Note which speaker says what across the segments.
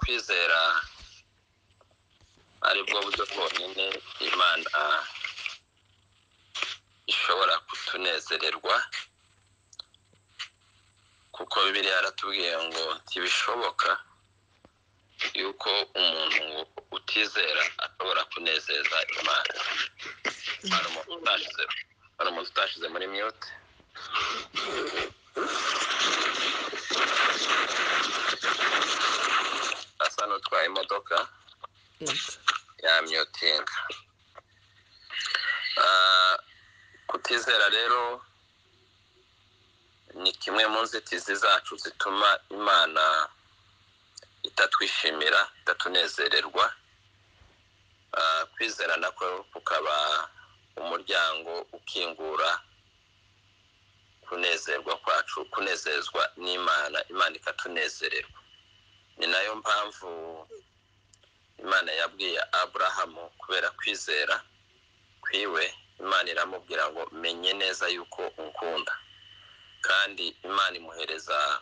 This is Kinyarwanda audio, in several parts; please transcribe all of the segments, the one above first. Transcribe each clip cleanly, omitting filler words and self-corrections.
Speaker 1: Kwizera aribwo buryo bwonyine Imana ishobora kutunezererwa, kuko Bibiliya yaratubwiye ngo ntibishoboka yuko umuntu utizera ashobora kunezeza Imana. Hari umuntu utashize muri mute. Asa n'utwaye imodoka yamyotinga. Kutizera rero ni kimwe mu nzitizi zacu zituma Imana itatwishimira, itatunezererwa. Kwizera nako kukaba umuryango ukingura kunezerwa kwacu, kunezezwa n'Imana, Imana ikatunezererwa. Ni nayo mpamvu Imana yabwiye Aburahamu kubera kwizera kwiwe, Imana iramubwira ngo menye neza yuko unkunda, kandi Imana imuhereza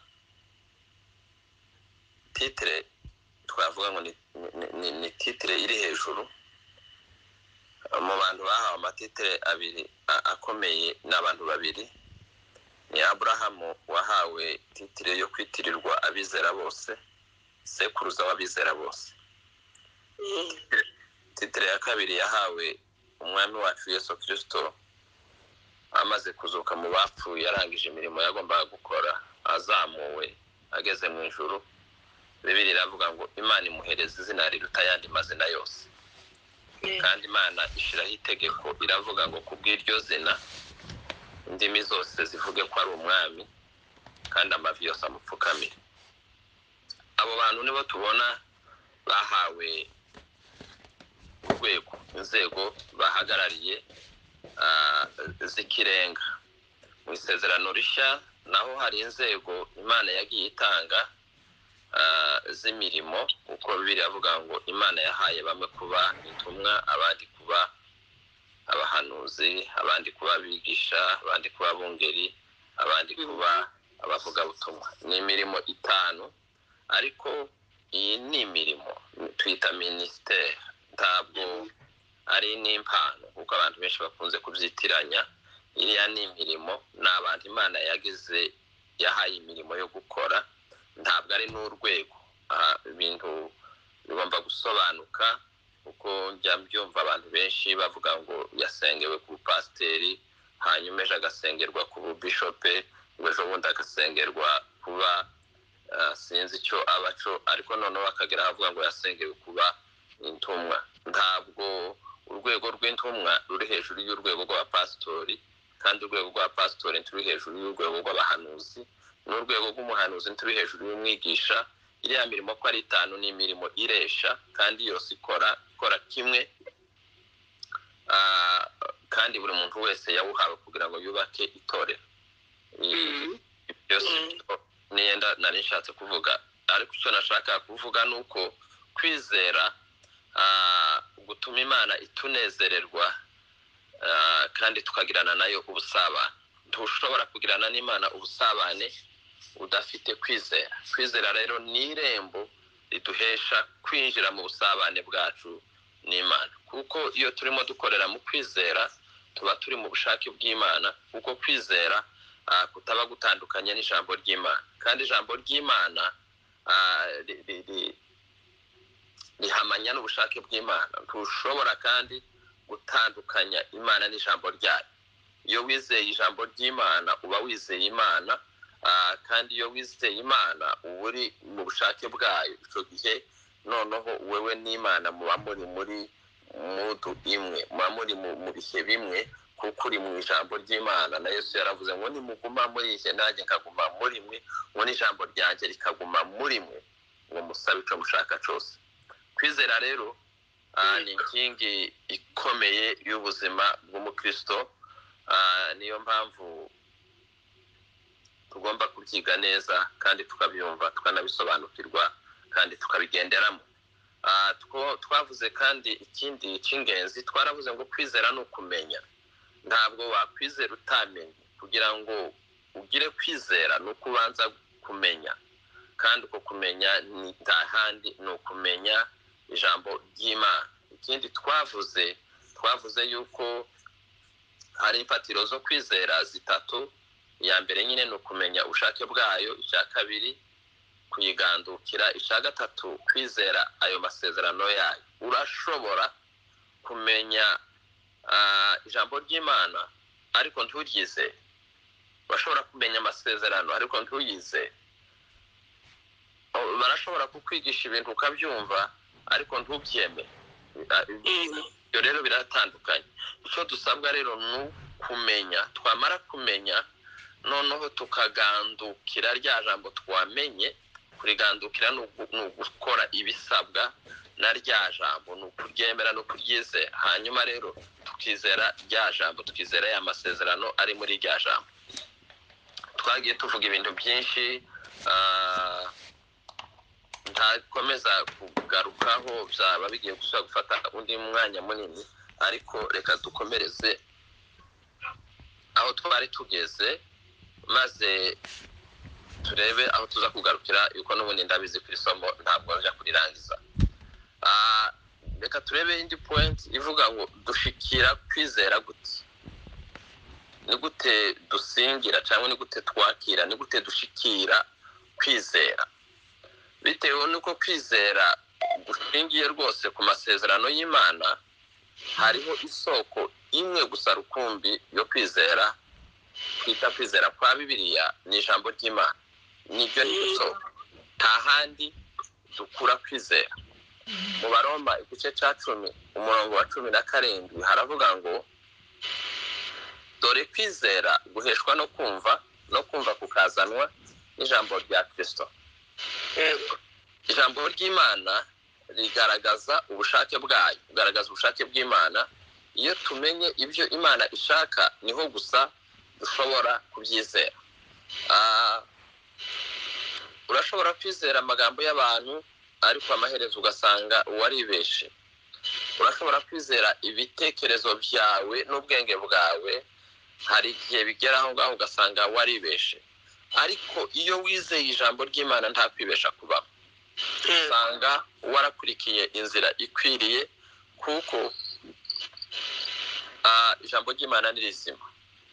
Speaker 1: titire twavuga ngo ni titire iri hejuru. Mu bantu bahawe amatitire abiri akomeye ni abantu babiri, ni Aburahamu wahawe titire yo kwitirirwa abizera bose, sekuruza w'abizera bose. Titire ya kabiri yahawe umwami wacu Yesu Kristo amaze kuzuka mu bapfuye, yarangije imirimo yagombaga gukora, azamuwe ageze mu ijuru. Bibiliya iravuga ngo Imana imuhereza izina riruta ayandi mazina yose, kandi Imana ishyiraho itegeko iravuga ngo kubw'iryo zina indimi zose zivuge ko ari umwami, kandi amavi yose amupfukamire. Abo bantu nibo tubona bahawe urwego, inzego bahagarariye z'ikirenga. Mu isezerano rishya naho hari inzego Imana yagiye itanga z'imirimo, kuko Bibiliya iravuga ngo Imana yahaye bamwe kuba intumwa, abandi kuba abahanuzi, abandi kuba abigisha, abandi kuba abungeri, abandi kuba abavugabutumwa. Ni imirimo 5, ariko iyi ni imirimo twita minisiteri, ntabwo ari n'impano, kuko abantu benshi bakunze kubyitiranya. Iriya ni imirimo, ni abantu Imana yagize, yahaye imirimo yo gukora, ntabwo ari n'urwego. Ibintu bigomba gusobanuka, kuko njya mbyumva abantu benshi bavuga ngo yasengewe ku bupasiteri, hanyuma ejo agasengerwa ku bubishope, ngo ejo bundi agasengerwa kuba sinzi icyo abaco, ariko noneho akagera avuga ngo yasengewe kuba intumwa. Ntabwo urwego rw'intumwa ruri hejuru y'urwego rw'abapasitori, kandi urwego rwa pasitori nturi hejuru y'urwego rw'abahanuzi, n'urwego rw'umuhanuzi nturi hejuru y'umwigisha. Iriya mirimo ko ari 5 ni imirimo iresha, kandi yose ikora kimwe, kandi buri muntu wese yawuhawe kugira ngo yubake itorero. Byose niyenda nari nshatse kuvuga, ariko icyo nashaka kuvuga ni uko kwizera gutuma Imana itunezererwa, kandi tukagirana nayo ubusabane. Ntushobora kugirana n'Imana ubusabane udafite kwizera. Kwizera rero ni irembo riduhesha kwinjira mu busabane bwacu n'Imana, kuko iyo turimo dukorera mu kwizera tuba turi mu bushake bw'Imana, kuko kwizera kutaba gutandukanye n'ijambo ry'Imana, kandi ijambo ry'Imana rihamanya n'ubushake bw'Imana. Ntushobora kandi gutandukanya Imana n'ijambo ryayo. Iyo wizeye ijambo ry'Imana uba wizeye Imana, kandi iyo wizeye Imana uba uri mu bushake bwayo. Icyo gihe noneho wewe n'Imana muba muri muri mudu imwe, muba muri mu bihe bimwe, kuko uri mu ijambo ry'Imana. Na Yesu yaravuze ngo nimuguma muri njye nanjye nkaguma muri mwe, ngo n'ijambo ryanjye rikaguma muri mwe, ngo musabe icyo mushaka cyose. Kwizera rero ni inkingi ikomeye y'ubuzima bw'umukristo. Niyo mpamvu tugomba kubyiga neza, kandi tukabyumva, tukanabisobanukirwa, kandi tukabigenderamo. Twavuze kandi ikindi cy'ingenzi, twaravuze ngo kwizera ni ukumenya. Ntabwo wakwizera utamenye. Kugira ngo ugire kwizera ni uko ubanza kumenya. Kandi uko kumenya ni nta handi, ni ukumenya ijambo ry'Imana. Ikindi twavuze yuko hari imfatiro zo kwizera zitatu. Iya mbere nyine ni ukumenya ubushake bwayo, icya kabiri kuyigandukira, icya gatatu kwizera ayo masezerano yayo. Urashobora kumenya ijambo ry'Imana ariko nturyizere. Urashobora kumenya amasezerano ariko ntuyizere. Barashobora kukwigisha ibintu ukabyumva ariko ntubyemere. Ibyo rero biratandukanye. Icyo dusabwa rero ni ukumenya, twamara kumenya noneho tukagandukira rya jambo twamenye. Kurigandukira ni ugukora ibisabwa na rya jambo, ni ukuryemera no kuryizera. Hanyuma rero tukizera rya jambo, tukizera ya masezerano ari muri rya jambo. Twagiye tuvuga ibintu byinshi, ntakomeza kugarukaho, byaba bigiye gusa gufata undi mwanya munini, ariko reka dukomereze aho twari tugeze, maze turebe aho tuza kugarukira, yuko n'ubundi ndabizi ku isomo ntabwo njya kurirangiza. Reka turebe indi point ivuga ngo dushikira kwizera gute, ni gute dusingira cyangwa ni gute twakira, ni gute dushikira kwizera. Bitewe n'uko kwizera gushingiye rwose ku masezerano y'Imana, hariho isoko imwe gusa rukumbi yo kwizera, twita kwizera kwa Bibiliya, ni ijambo ry'Imana. Niryo ni isoko, nta handi dukura kwizera. Mu Baroma igice cya 10 umurongo wa 17 haravuga ngo dore kwizera guheshwa no kumva, no kumva kukazanwa n'ijambo rya Kristo. Ijambo ry'Imana rigaragaza ubushake bwayo, kugaragaza ubushake bw'Imana. Iyo tumenye ibyo Imana ishaka niho gusa dushobora kubyizera. Urashobora kwizera amagambo y'abantu ariko amaherezo ugasanga uwaribeshe. Urashobora kwizera ibitekerezo byawe n'ubwenge bwawe, hari igihe bigera aho ngaho ugasanga waribeshe. Ariko iyo wizeye ijambo ry'Imana nta kwibesha kubaho, usanga warakurikiye inzira ikwiriye, kuko ijambo ry'Imana ni rizima.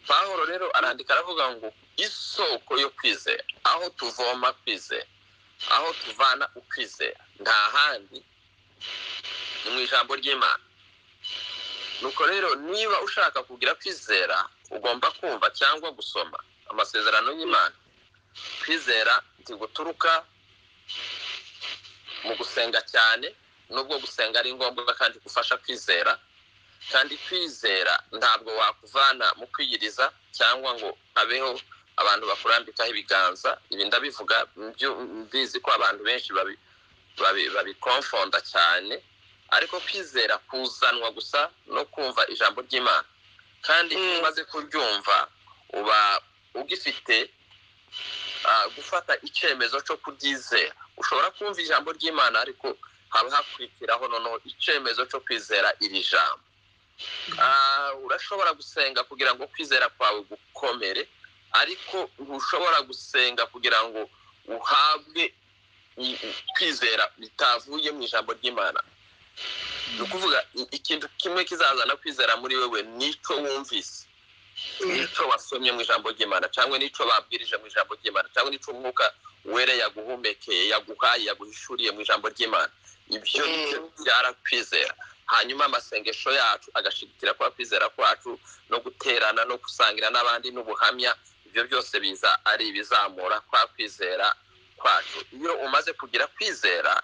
Speaker 1: Pawulo rero arandika aravuga ngo isoko yo kwizera, aho tuvoma kwizera, aho tuvana ukwizera, nta handi, ni mu ijambo ry'Imana. Nuko rero niba ushaka kugira kwizera ugomba kumva cyangwa gusoma amasezerano y'Imana. Kwizera ntiguturuka mu gusenga cyane, nubwo gusenga ari ngombwa kandi gufasha kwizera. Kandi kwizera ntabwo wakuvana mu kwiyiriza cyangwa ngo abeho abantu bakurambikaho ibiganza. Ibi ndabivuga mbizi ko abantu benshi babikonfonda cyane, ariko kwizera kuzanwa gusa no kumva ijambo ry'Imana. Kandi iyo umaze kuryumva uba ugifite gufata icyemezo cyo kuryizera. Ushobora kumva ijambo ry'Imana ariko haba hakurikiraho noneho icyemezo cyo kwizera iri jambo. Urashobora gusenga kugira ngo kwizera kwawe gukomere, ariko ntushobora gusenga kugira ngo uhabwe kwizera bitavuye mu ijambo ry'Imana. Ni ukuvuga ikintu kimwe kizazana kwizera muri wewe nico wumvise, nico wasomye mu ijambo ry'Imana, cyangwa nico babwirije mu ijambo ry'Imana, cyangwa nico Umwuka Wera yaguhumekeye, yaguhaye, yaguhishuriye mu ijambo ry'Imana. Ibyo nibyo byarakwizera. Hanyuma amasengesho yacu agashigikira kwa kwizera kwacu, no guterana no gusangira n'abandi n'ubuhamya, ibyo byose biza ari ibizamura kwa kwizera kwacu. Iyo umaze kugira kwizera,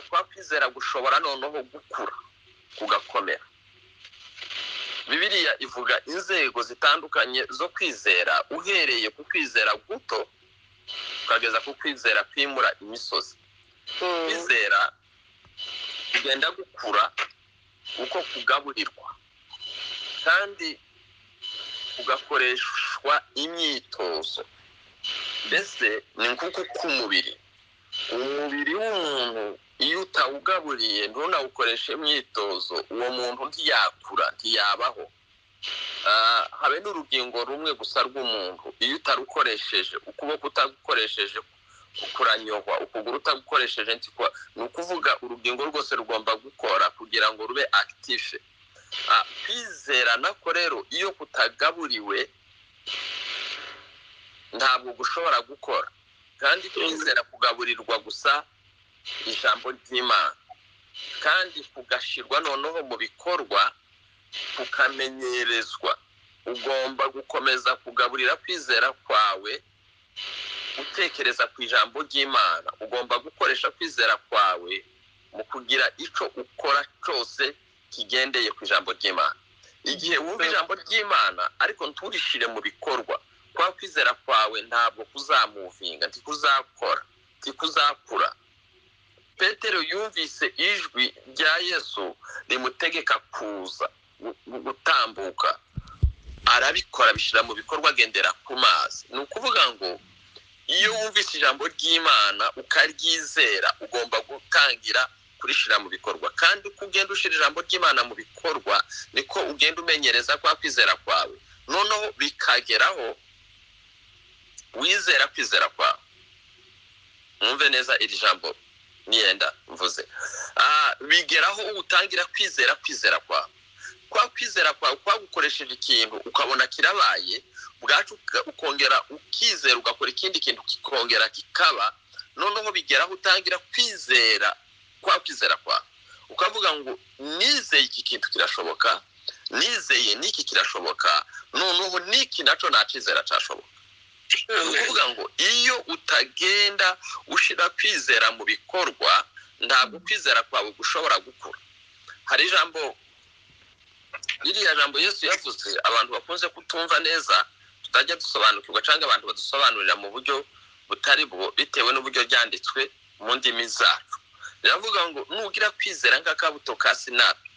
Speaker 1: kwa kwizera gushobora noneho gukura kugakomera. Bibiliya ivuga inzego zitandukanye zo kwizera, uhereye ku kwizera guto ukageza ku kwizera kwimura imisozi. Kwizera kugenda gukura uko kugaburirwa kandi kugakoreshwa imyitozo. Mbese ni nk'uko k'umubiri, umubiri w'umuntu iyo utawugaburiye ntunawukoreshe imyitozo, uwo muntu ntiyakura, ntiyabaho. Habe n'urugingo rumwe gusa rw'umuntu iyo utarukoresheje, ukuboko utagukoresheje Kuranyohwa ukuguru utagukoresheje, ni ukuvuga urugingo rwose rugomba gukora kugira ngo rube active. Kwizera nako rero iyo kutagaburiwe ntabwo gushobora gukora, kandi kwizera kugaburirwa gusa ijambo ry'Imana, kandi kugashirwa noneho mu bikorwa, kukamenyerezwa. Ugomba gukomeza kugaburira kwizera kwawe utekereza ku ijambo ry'Imana. Ugomba gukoresha kwizera kwawe mu kugira icyo ukora cyose kigendeye ku ijambo ry'Imana. Igihe wumva ijambo ry'Imana ariko nturishire mu bikorwa, kwa kwizera kwawe ntabwo kuzamuvinga, ntikuzakora, ntikuzakura. Petero yumvise ijwi rya Yesu rimutegeka kuza gutambuka, arabikora, abishyira mu bikorwa, agendera ku mazi. Ni ukuvuga ngo iyo wumvise ijambo ry'Imana ukaryizera, ugomba gutangira kurishyira mu bikorwa. Kandi uko ugenda ushyira ijambo ry'Imana mu bikorwa, niko ugenda umenyereza kwa kwizera kwawe, noneho bikageraho wizera kwizera kwawe. Mwumve neza iri jambo niyenda mvuze. Bigeraho utangira kwizera kwizera kwawe. Kwa kwizera kwawe kwagukoresheje ikintu ukabona kirabaye, bwacu ukongera ukizera, ugakora ikindi kintu kikongera kikaba, noneho bigeraho utangira kwizera kwa kwizera kwawe, ukavuga ngo nizeye iki kintu kirashoboka, nizeye n'iki kirashoboka, noneho n'iki nacyo nacizera cyashoboka. Ni ukuvuga ngo iyo utagenda ushyira kwizera mu bikorwa, ntabwo kwizera kwawe gushobora gukura. Hari ijambo, ririya jambo Yesu yavuze abantu bakunze kutumva neza, tutajya dusobanukirwa, cyangwa abantu badusobanurira mu buryo butari bwo bitewe n'uburyo ryanditswe mu ndimi zacu. Riravuga ngo nugira kwizera nk'akabuto ka sinapi,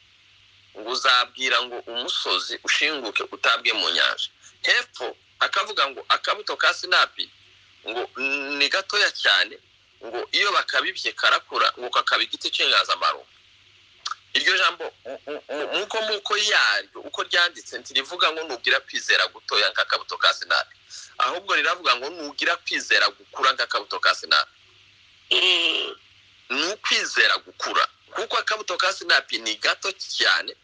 Speaker 1: ngo uzabwira ngo umusozi ushinguke utabwe mu nyanja. Hepfo akavuga ngo akabuto ka sinapi ngo ni gatoya cyane, ngo iyo bakabibye karakura, ngo kakaba igiti cy'inganzamarumbo. Iryo jambo muko yaryo uko ryanditse ntirivuga ngo nugira kwizera gutoya nk'akabuto ka sinapi, ahubwo riravuga ngo nugira kwizera gukura nk'akabuto ka sinapi. Ni ukwizera gukura, kuko akabuto ka sinapi ni gato cyane,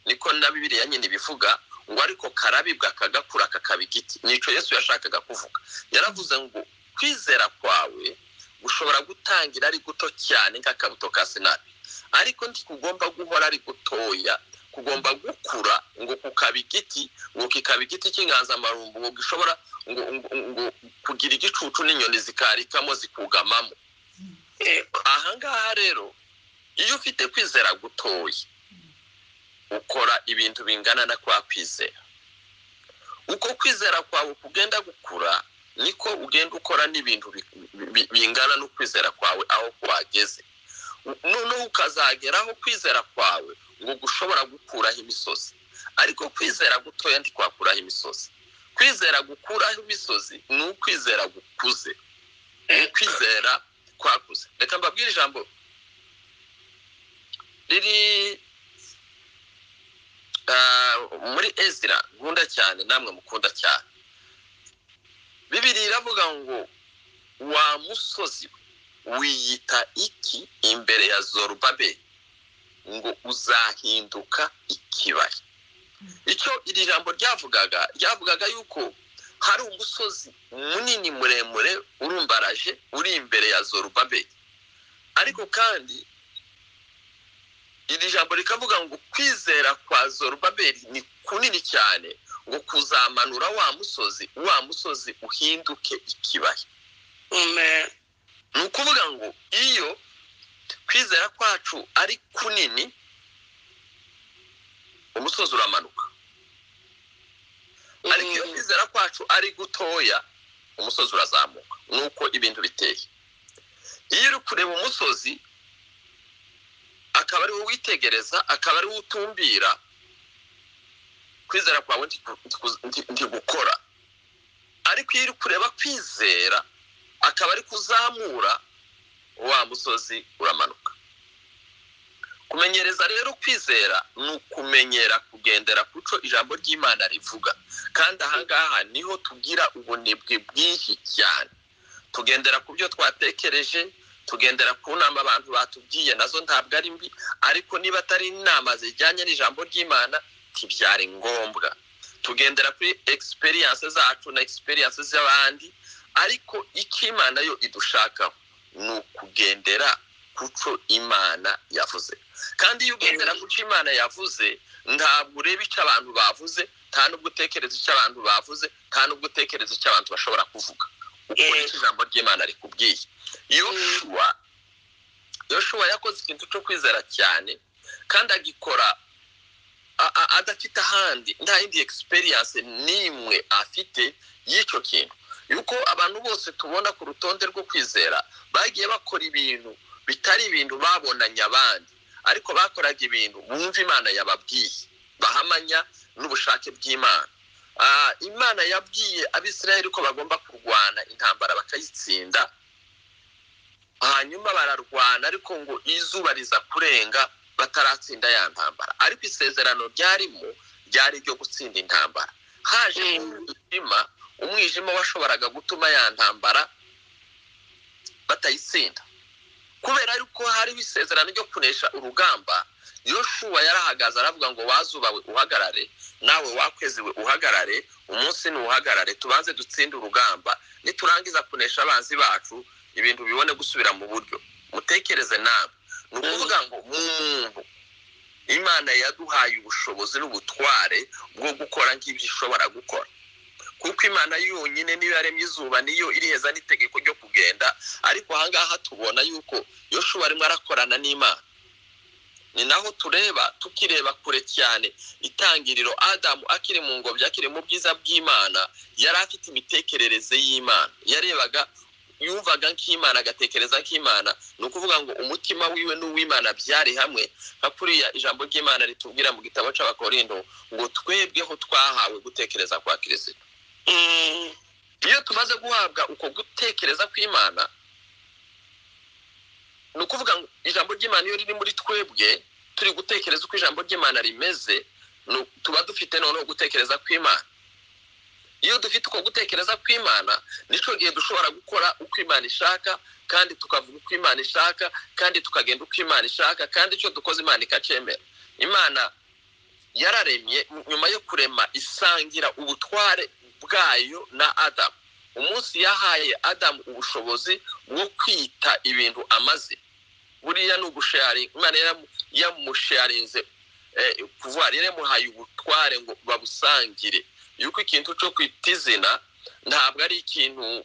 Speaker 1: niko na Bibiliya nyine ibivuga, ngo ariko karabibwa kagakura kakaba igiti. Nico Yesu yashakaga kuvuga. Yaravuze ngo kwizera kwawe gushobora gutangira ari guto cyane nk'akabuto ka sinapi, ariko ntikugomba guhora ari gutoya, kugomba gukura ngo kukaba igiti, ngo kikaba igiti cy'inganzamarumbu, ngo gishobora ngo kugira igicucu n'inyoni zikarikamo zikugamamo. Aha ngaha rero iyo ufite kwizera gutoya, ukora ibintu bingana na kwa kwizera. Uko kwizera kwawe kugenda gukura, niko ugenda ukora n'ibintu bingana no kwizera kwawe aho kwageze. Noneho ukazageraho kwizera kwawe ngo gushobora gukuraho imisozi. Ariko kwizera gutoya ntikwakuraho imisozi. Kwizera gukuraho imisozi ni ukwizera gukuze, ni ukwizera kwakuze. Reka mbabwire ijambo riri muri Ezira nkunda cyane, namwe mukunda cyane. Bibiliya iravuga ngo wa musozi wiyita iki imbere ya Zorobabeli, ngo uzahinduka ikibaya. Icyo iri jambo ryavugaga yuko hari umusozi munini muremure urumbaraje uri imbere ya Zorobabeli. Ariko kandi iri jambo rikavuga ngo kwizera kwa Zorobabeli ni kunini cyane, ngo kuzamanura wa musozi, wa musozi uhinduke ikibaya. Ni ukuvuga ngo iyo kwizera kwacu ari kunini, umusozi uramanuka. Ariko iyo kwizera kwacu ari gutoya, umusozi urazamuka. Nuko ibintu biteye. Iyo uri kureba umusozi, akaba ari wowe witegereza, akaba ari wowe utumbira, kwizera kwawe ntigukora. Ariko iyo uri kureba kwizera, akaba ari kuzamura, wa musozi uramanuka. Kumenyereza rero kwizera ni ukumenyera kugendera kuco ijambo ry'Imana rivuga. Kandi ahangaha niho tugira ubunebwe bwinshi cyane. Tugendera ku byo twatekereje, tugendera ku nama abantu batubwiye, nazo ntabwo ari mbi, ariko niba atari inama zijyanye n'ijambo ry'Imana ntibyari ngombwa. Tugendera kuri experience zacu na experience z'abandi, ariko icyo Imana yo idushakaho ni ukugendera ku cyo Imana yavuze. Kandi iyo ugendera ku cyo Imana yavuze, ntabwo ureba icyo abantu bavuze, nta nubwo utekereza icyo abantu bavuze, nta nubwo utekereza icyo abantu bashobora kuvuga. Ukora icyo ijambo ry'Imana rikubwiye. Yoshuwa yakoze ikintu cyo kwizera cyane, kandi agikora adafite ahandi, nta yindi experience n'imwe afite y'icyo kintu. Yuko abantu bose tubona ku rutonde rwo kwizera bagiye bakora ibintu bitari ibintu babonanye abandi, ariko bakoraga ibintu bumva Imana yababwiye, bahamanya n'ubushake bw'Imana. Imana yabwiye Abisirayeli ko bagomba kurwana intambara bakayitsinda, hanyuma bararwana, ariko ngo izuba riza kurenga bataratsinda ya ntambara. Ariko isezerano ryarimo ryari ryo gutsinda intambara. Haje umwijima washoboraga gutuma ya ntambara batayitsinda. Kubera ariko hariho isezerano ryo kunesha urugamba, Yoshuwa yarahagaze aravuga ngo wazubawe uhagarare, nawe wakweziwe uhagarare, umunsi nuhagarare, tubanze dutsinde urugamba, niturangiza kunesha abanzi bacu ibintu bibone gusubira mu buryo. Mutekereze nawe. Ni ukuvuga ngo muntu Imana yaduhaye ubushobozi n'ubutware bwo gukora nk'ibyo ishobora gukora, kuko Imana yonyine niyo yaremye izuba, niyo iriheza n'itegeko ryo kugenda. Ariko ahangaha tubona yuko Yoshuwa arimo arakorana n'Imana. Ni naho tureba, tukireba kure cyane itangiriro, Adamu akiri mu ngobyi, akiri mu bwiza bw'Imana, yari afite imitekerereze y'Imana, yarebaga, yumvaga nk'Imana, agatekereza nk'Imana. Ni ukuvuga ngo umutima wiwe n'uw'Imana byari hamwe, nka kuriya ijambo ry'Imana ritubwira mu gitabo cy'Abakorindo ngo twebweho twahawe gutekereza kwa Kristo. Iyo tumaze guhabwa uko gutekereza kw'Imana, ni ukuvuga ngo ijambo ry'Imana iyo riri muri twebwe, turi gutekereza uko ijambo ry'Imana rimeze, tuba dufite noneho gutekereza kw'Imana. Iyo dufite uko gutekereza kw'Imana, nico gihe dushobora gukora uko Imana ishaka, kandi tukavuga uko Imana ishaka, kandi tukagenda uko Imana ishaka, kandi icyo dukoze Imana ikacemera. Imana yararemye, nyuma yo kurema isangira ubutware bwayo na Adamu. Umunsi yahaye Adamu ubushobozi bwo kwita ibintu amazina, buriya ni ugusharinga. Imana yamusharinze pouvoir, yaramuhaye ubutware ngo babusangire. Yuko ikintu cyo kwita izina ntabwo ari ikintu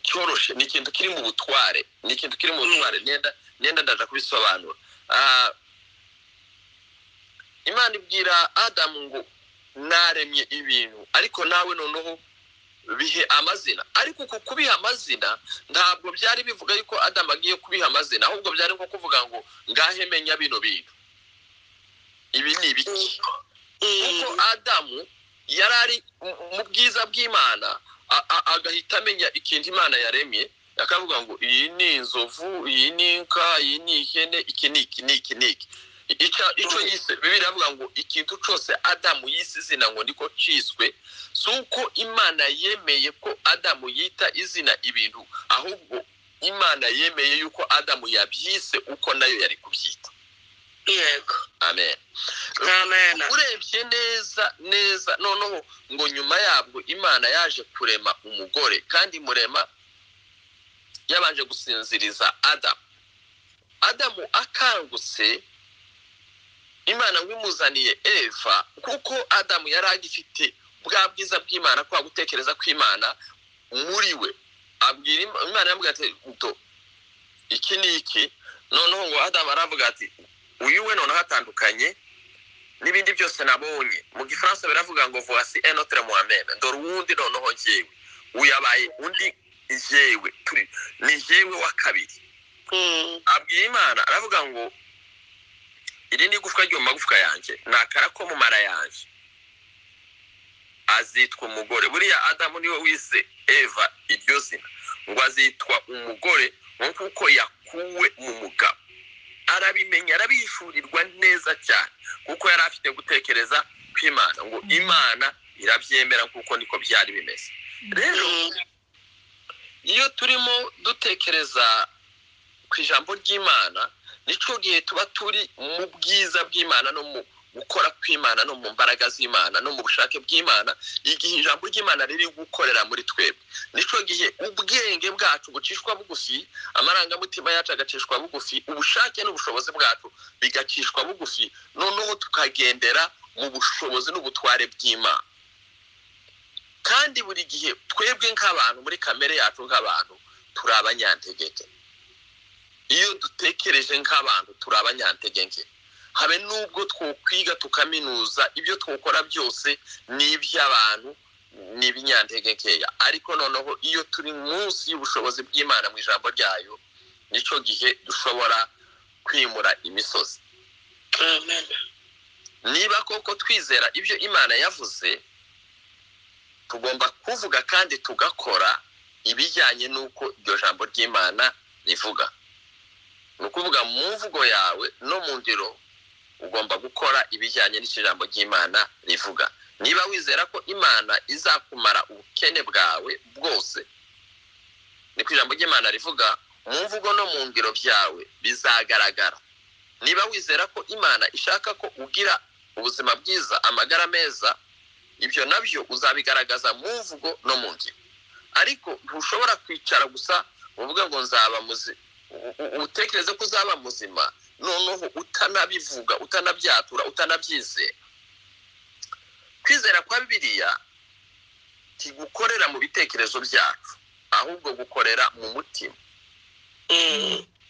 Speaker 1: cyoroshe, ni ikintu kiri mu butware, ni ikintu kiri mu butware. Nenda ndaza kubisobanura. Imana ibwira Adamu ngo naremye ibintu, ariko nawe noneho bihe amazina. Ariko uku kubiha amazina ntabwo byari bivuga yuko Adamu agiye kubiha amazina, ahubwo byari nko kuvuga ngo ngahe menya bino bintu, ibi ni ibiki. Kuko Adamu yari ari mu bwiza bw'Imana, agahita amenya ikintu Imana yaremye, akavuga ngo iyi ni inzovu, iyi ni inka, iyi ni ihene, iki ni iki, ni iki, ni iki. Icyo yise, Bibiliya iravuga ngo ikintu cyose Adamu yise izina ngo niko ciswe. Si uko Imana yemeye ko Adamu yita izina ibintu, ahubwo Imana yemeye yuko Adamu yabyise uko nayo yari kubyita.
Speaker 2: Yego.
Speaker 1: Amen.
Speaker 2: Amen.
Speaker 1: Urebye neza neza noneho ngo nyuma yabwo Imana yaje kurema umugore, kandi murema yabanje gusinziriza Adamu. Adamu akangutse, Imana imuzaniye Eva, kuko Adamu yari agifite bwa bwiza bw'Imana, kwa gutekereza kw'Imana muri we. Abwira Imana, yamubwira ati to iki ni iki. Noneho ngo Adamu aravuga ati uyu we noneho atandukanye n'ibindi byose nabonye. Mu Gifaransa biravuga ngo voici un autre moi-même, dore uwundi noneho njyewe, uyabaye undi njyewe, turi ni njyewe wa kabiri. Abwira Imana aravuga ngo iri ni igufwa ryo mu magufwa yanjye, ni akara ko mu mara yanjye, azitwa umugore. Buriya Adamu niwe wise Eva iryo zina, ngo azitwa umugore nk'uko yakuwe mu mugabo. Arabimenya, arabishurirwa neza cyane, kuko yari afite gutekereza kw'Imana, ngo Imana irabyemera kuko niko byari bimeze. Rero Iyo turimo dutekereza ku ijambo ry'Imana, nico gihe tuba turi mu bwiza bw'Imana no mu gukora kw'Imana no mu mbaraga z'Imana no mu bushake bw'Imana. Igihe ijambo ry'Imana riri gukorera muri twebwe, nico gihe ubwenge bwacu bucishwa bugufi, amarangamutima yacu agacishwa bugufi, ubushake n'ubushobozi bwacu bigacishwa bugufi, noneho tukagendera mu bushobozi n'ubutware bw'Imana. Kandi buri gihe twebwe nk'abantu muri kamere yacu nk'abantu turi abanyantegeke. Iyo dutekereje nk'abantu turi abanyantegeke, habe nubwo twokwiga tukaminuza, ibyo twokora byose ni iby'abantu, ni ibinyantegekeya. Ariko noneho iyo turi munsi y'ubushobozi bw'Imana mu ijambo ryayo, nico gihe dushobora kwimura imisozi.
Speaker 2: Amen.
Speaker 1: Niba koko twizera ibyo Imana yavuze, tugomba kuvuga kandi tugakora ibijyanye n'uko iryo jambo ry'Imana rivuga. Ni ukuvuga mu mvugo yawe no mu ngiro ugomba gukora ibijyanye n'ijambo ry'Imana rivuga. Niba wizera ko Imana izakumara ubukene bwawe bwose, niko ijambo ry'Imana rivuga, mu mvugo no mu ngiro byawe bizagaragara. Niba wizera ko Imana ishaka ko ugira ubuzima bwiza, amagara meza, ibyo nabyo uzabigaragaza mu mvugo no mu ngiro. Ariko ntushobora kwicara gusa uvuga ngo nzaba muzima, utekereze ko uzaba muzima, noneho utanabivuga, utanabyatura, utanabyizera. Kwizera kwa Bibiliya ntigukorera mu bitekerezo byacu, ahubwo gukorera mu mutima.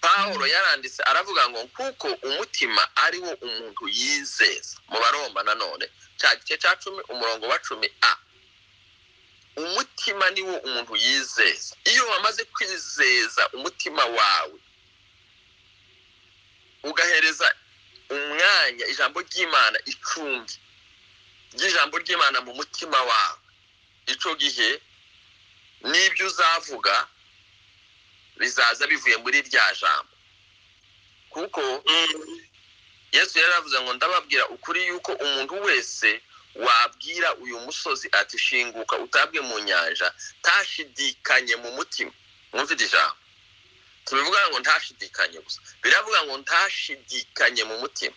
Speaker 1: Pawulo yaranditse aravuga ngo kuko umutima ari wo umuntu yizeza. Mu Baroma nanone cya gice cya 10 umurongo wa 10a, umutima ni wo umuntu yizeza. Iyo wamaze kwizeza umutima wawe, ugahereza umwanya ijambo ry'Imana, icumbi ry'ijambo ry'Imana mu mutima wawe, ico gihe n'ibyo uzavuga bizaza bivuye muri rya jambo. Kuko Yesu yaravuze ngo ndababwira ukuri yuko umuntu wese wabwira uyu musozi ati shinguka utabwe mu nyanja, ntashidikanye mu mutima. Mwumve iri jambo, tubivuga ngo ntashidikanye gusa, biravuga ngo ntashidikanye mu mutima,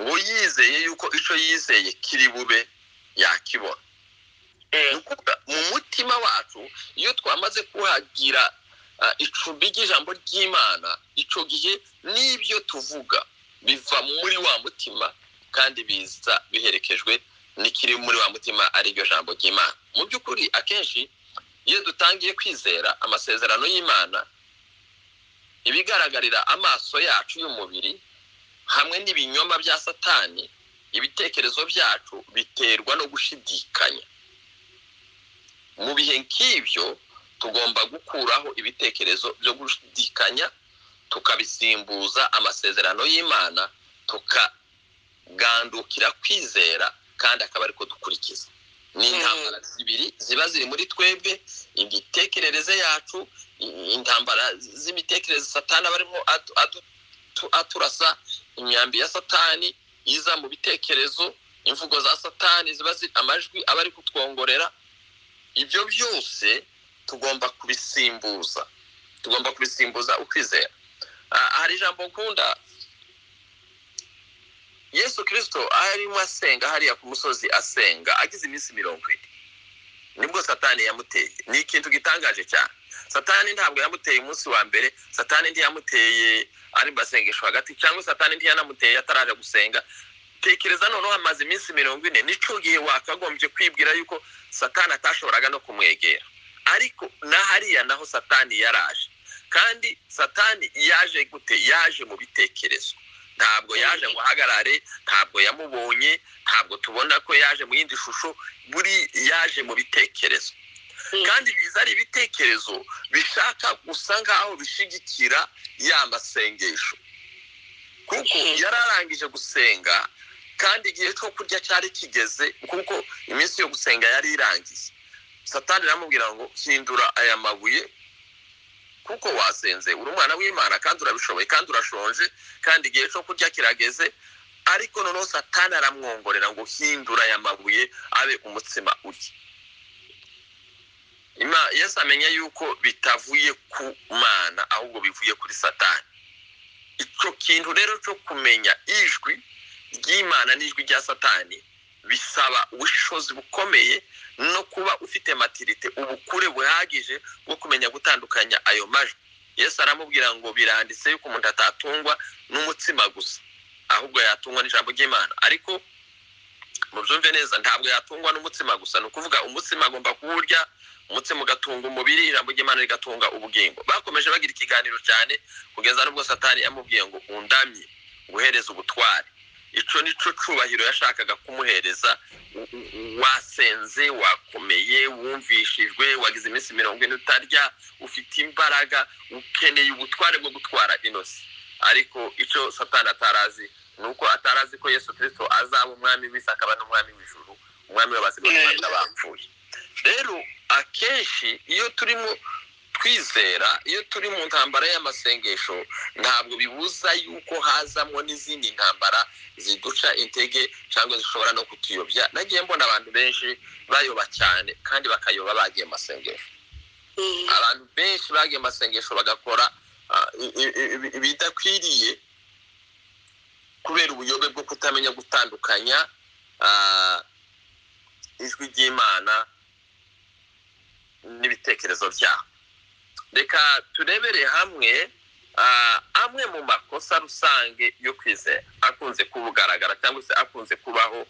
Speaker 1: ngo yizeye yuko ico yizeye kiri bube yakibona. Mu mutima wacu iyo twamaze kuhagira icumbi ry'ijambo ry'Imana, ico gihe n'ibyo tuvuga biva muri wa mutima, kandi biza biherekejwe n'ikiri muri wa mutima, ari ryo jambo ry'Imana. Mu by'ukuri akenshi iyo dutangiye kwizera amasezerano y'Imana, ibigaragarira amaso yacu y'umubiri hamwe n'ibinyoma bya Satani, ibitekerezo byacu biterwa no gushidikanya. Mu bihe nk'ibyo tugomba gukuraho ibitekerezo byo gushidikanya, tukabisimbuza amasezerano y'Imana, tukagandukira kwizera, kandi akaba ariko dukurikiza. Ni intambara zibiri ziba ziri muri twebwe, imitekerereze yacu, intambara z'imitekerereze Satani aba arimo aturasa, imyambi ya Satani iza mu bitekerezo, imvugo za Satani ziba ziri, amajwi aba ari kutwongorera. Ibyo byose tugomba kubisimbuza, tugomba kubisimbuza ukwizera. Hari ijambo nkunda, Yesu Kristo arimo asenga hariya ku musozi, asenga agize iminsi 40, nibwo Satani yamuteye. Ni ikintu gitangaje cyane. Satani ntabwo yamuteye umunsi wa mbere, Satani ntiyamuteye ari basengesho hagati, cyangwa Satani ntiyanamuteye ataraje gusenga. Tekereza noneho amaze iminsi 40, nico gihe wakagombye kwibwira yuko Satani atashoboraga no kumwegera. Ariko na hariya naho Satani yaraje. Kandi Satani yaje gute? Yaje mu bitekerezo. Ntabwo yaje ngo ahagarare, ntabwo yamubonye, ntabwo tubona ko yaje mu yindi shusho, buri yaje mu bitekerezo. Kandi biza ari ibitekerezo bishaka gusa nkaho bishigikira ya masengesho. Kuko yararangije gusenga, kandi igihe cyo kurya cyari kigeze, kuko iminsi yo gusenga yari irangiye. Satani aramubwira ngo hindura aya mabuye, kuko wasenze uri umwana w'Imana kandi urabishoboye kandi urashonje, kandi igihe cyo kurya kirageze. Ariko noneho Satani aramwongorera ngo hindura aya mabuye abe umutsima urye. Yesu amenya yuko bitavuye ku Mana ahubwo bivuye kuri Satani. Icyo kintu rero cyo kumenya ijwi ry'Imana n'ijwi rya Satani bisaba ubushishozi bukomeye no kuba ufite maturite, ubukure buhagije bwo kumenya gutandukanya ayo majwi. Yesu aramubwira ngo biranditse yuko umuntu atatungwa n'umutsima gusa, ahubwo yatungwa n'ijambo ry'Imana. Ariko mubyumve neza, ntabwo yatungwa n'umutsima gusa. Ni ukuvuga umutsima agomba kuwurya, umutsima ugatunga umubiri, ijambo ry'Imana rigatunga ubugingo. Bakomeje bagira ikiganiro cyane kugeza n'ubwo Satani yamubwiye ngo undamye guhereza ubutware. Icyo nico cubahiro yashakaga kumuhereza. Wasenze, wakomeye, wumvishijwe, wagize iminsi 40 utarya, ufite imbaraga, ukeneye ubutware bwo gutwara inosi. Ariko icyo Satani atarazi ni uko atarazi ko Yesu Kristo azaba umwami w'isi, akaba n'umwami w'ijuru, umwami w'abazima n'abapfuye. Rero akenshi iyo turimo twizera, iyo turi mu ntambara y'amasengesho, ntabwo bibuza yuko hazamo n'izindi ntambara ziduca intege cyangwa zishobora no kutuyobya. Nagiye mbona abantu benshi bayoba cyane, kandi bakayoba bagiye masengesho. Abantu benshi bagiye masengesho bagakora ibidakwiriye kubera ubuyobe bwo kutamenya gutandukanya ijwi ry'Imana n'ibitekerezo byabo. Reka turebere hamwe amwe mu makosa rusange yo kwizera akunze kugaragara cyangwa se akunze kubaho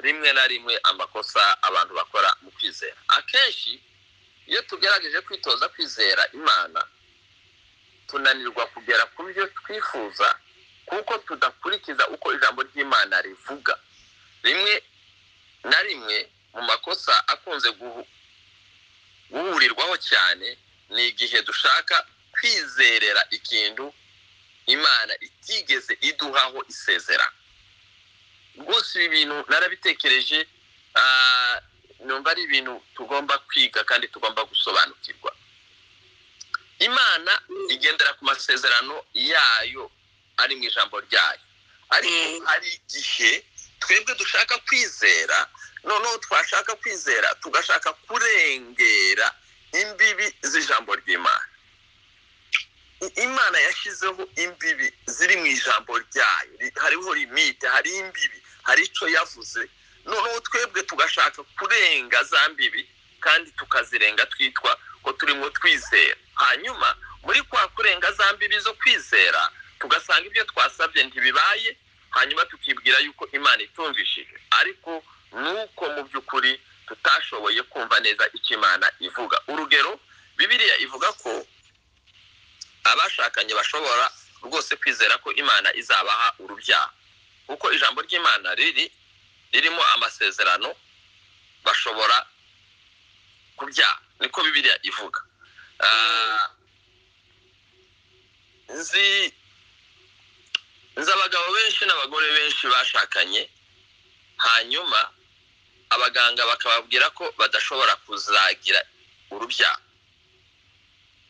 Speaker 1: rimwe na rimwe, amakosa abantu bakora mu kwizera. Akenshi iyo tugerageje kwitoza kwizera Imana, tunanirwa kugera ku byo twifuza kuko tudakurikiza uko ijambo ry'Imana rivuga. Rimwe na rimwe mu makosa akunze guhurirwaho cyane ni igihe dushaka kwizerera ikintu Imana itigeze iduhaho isezera. Rwose ibi bintu narabitekereje, numva ari ibintu tugomba kwiga kandi tugomba gusobanukirwa. Imana igendera ku masezerano yayo ari mu ijambo ryayo, ariko hari igihe twebwe dushaka kwizera, noneho twashaka kwizera tugashaka kurengera imbibi z'ijambo ry'Imana. Imana yashyizeho imbibi ziri mu ijambo ryayo, hariho limite, hari imbibi, hari icyo yavuze. Noneho twebwe tugashaka kurenga za mbibi kandi tukazirenga twitwa ko turimo twizera. Hanyuma muri kwa kurenga za mbibi zo kwizera tugasanga ibyo twasabye ntibibaye, hanyuma tukibwira yuko Imana itumvishije, ariko nuko mu by'ukuri tutashoboye kumva neza icyo Imana ivuga. Urugero, Bibiliya ivuga ko abashakanye bashobora rwose kwizera ko Imana izabaha urubyaro, kuko ijambo ry'Imana ririmo amasezerano, bashobora kubyara, niko Bibiliya ivuga. Nzi abagabo benshi n'abagore benshi bashakanye, hanyuma abaganga bakababwira ko badashobora kuzagira urubyaro,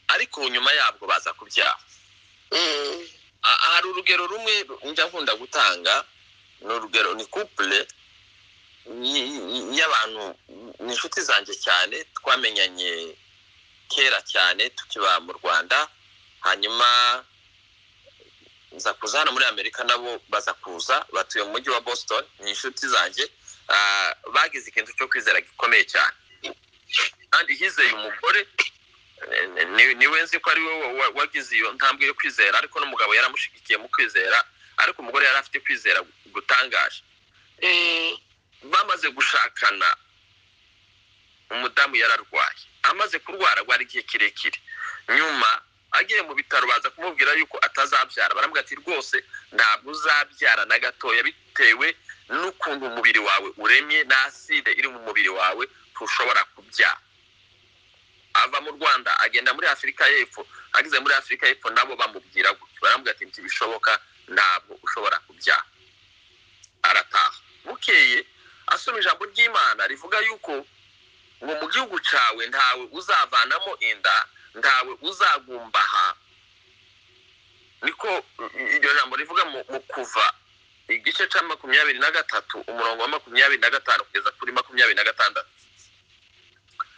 Speaker 1: ariko nyuma yabwo baza kubyara. Hari urugero rumwe njya nkunda gutanga, ni urugero, ni couple y'abantu, ni inshuti zanjye cyane, twamenyanye kera cyane tukiba mu Rwanda, hanyuma nza kuza hano muri Amerika, nabo baza kuza, batuye mu mujyi wa Boston, ni inshuti zanjye. Bagize ikintu cyo kwizera gikomeye cyane, kandi hizeye umugore, niwe nzi ko ari we wagize iyo ntambwe yo kwizera, ariko n'umugabo yaramushigikiye mu kwizera, ariko umugore yari afite kwizera gutangaje. Bamaze gushakana, umudamu yararwaye, amaze kurwara arwara igihe kirekire, nyuma agiye mu bitaro baza kumubwira yuko atazabyara. Baramubwira ati rwose ntabwo uzabyara na gatoya, bitewe n'ukuntu umubiri wawe uremye na aside iri mu mubiri wawe, ntushobora kubyara. Ava mu Rwanda agenda muri Afurika y'Epfo, ageze muri Afurika y'Epfo nabo bamubwira gutyo, baramubwira ati ntibishoboka, ntabwo ushobora kubyara. Arataha. Bukeye asoma ijambo ry'Imana rivuga yuko ngo mu gihugu cyawe ntawe uzavanamo inda, ntawe uzagumbaha. Niko iryo jambo rivuga mu Kuva igice cya 23 umurongo wa 25 kugeza kuri 26.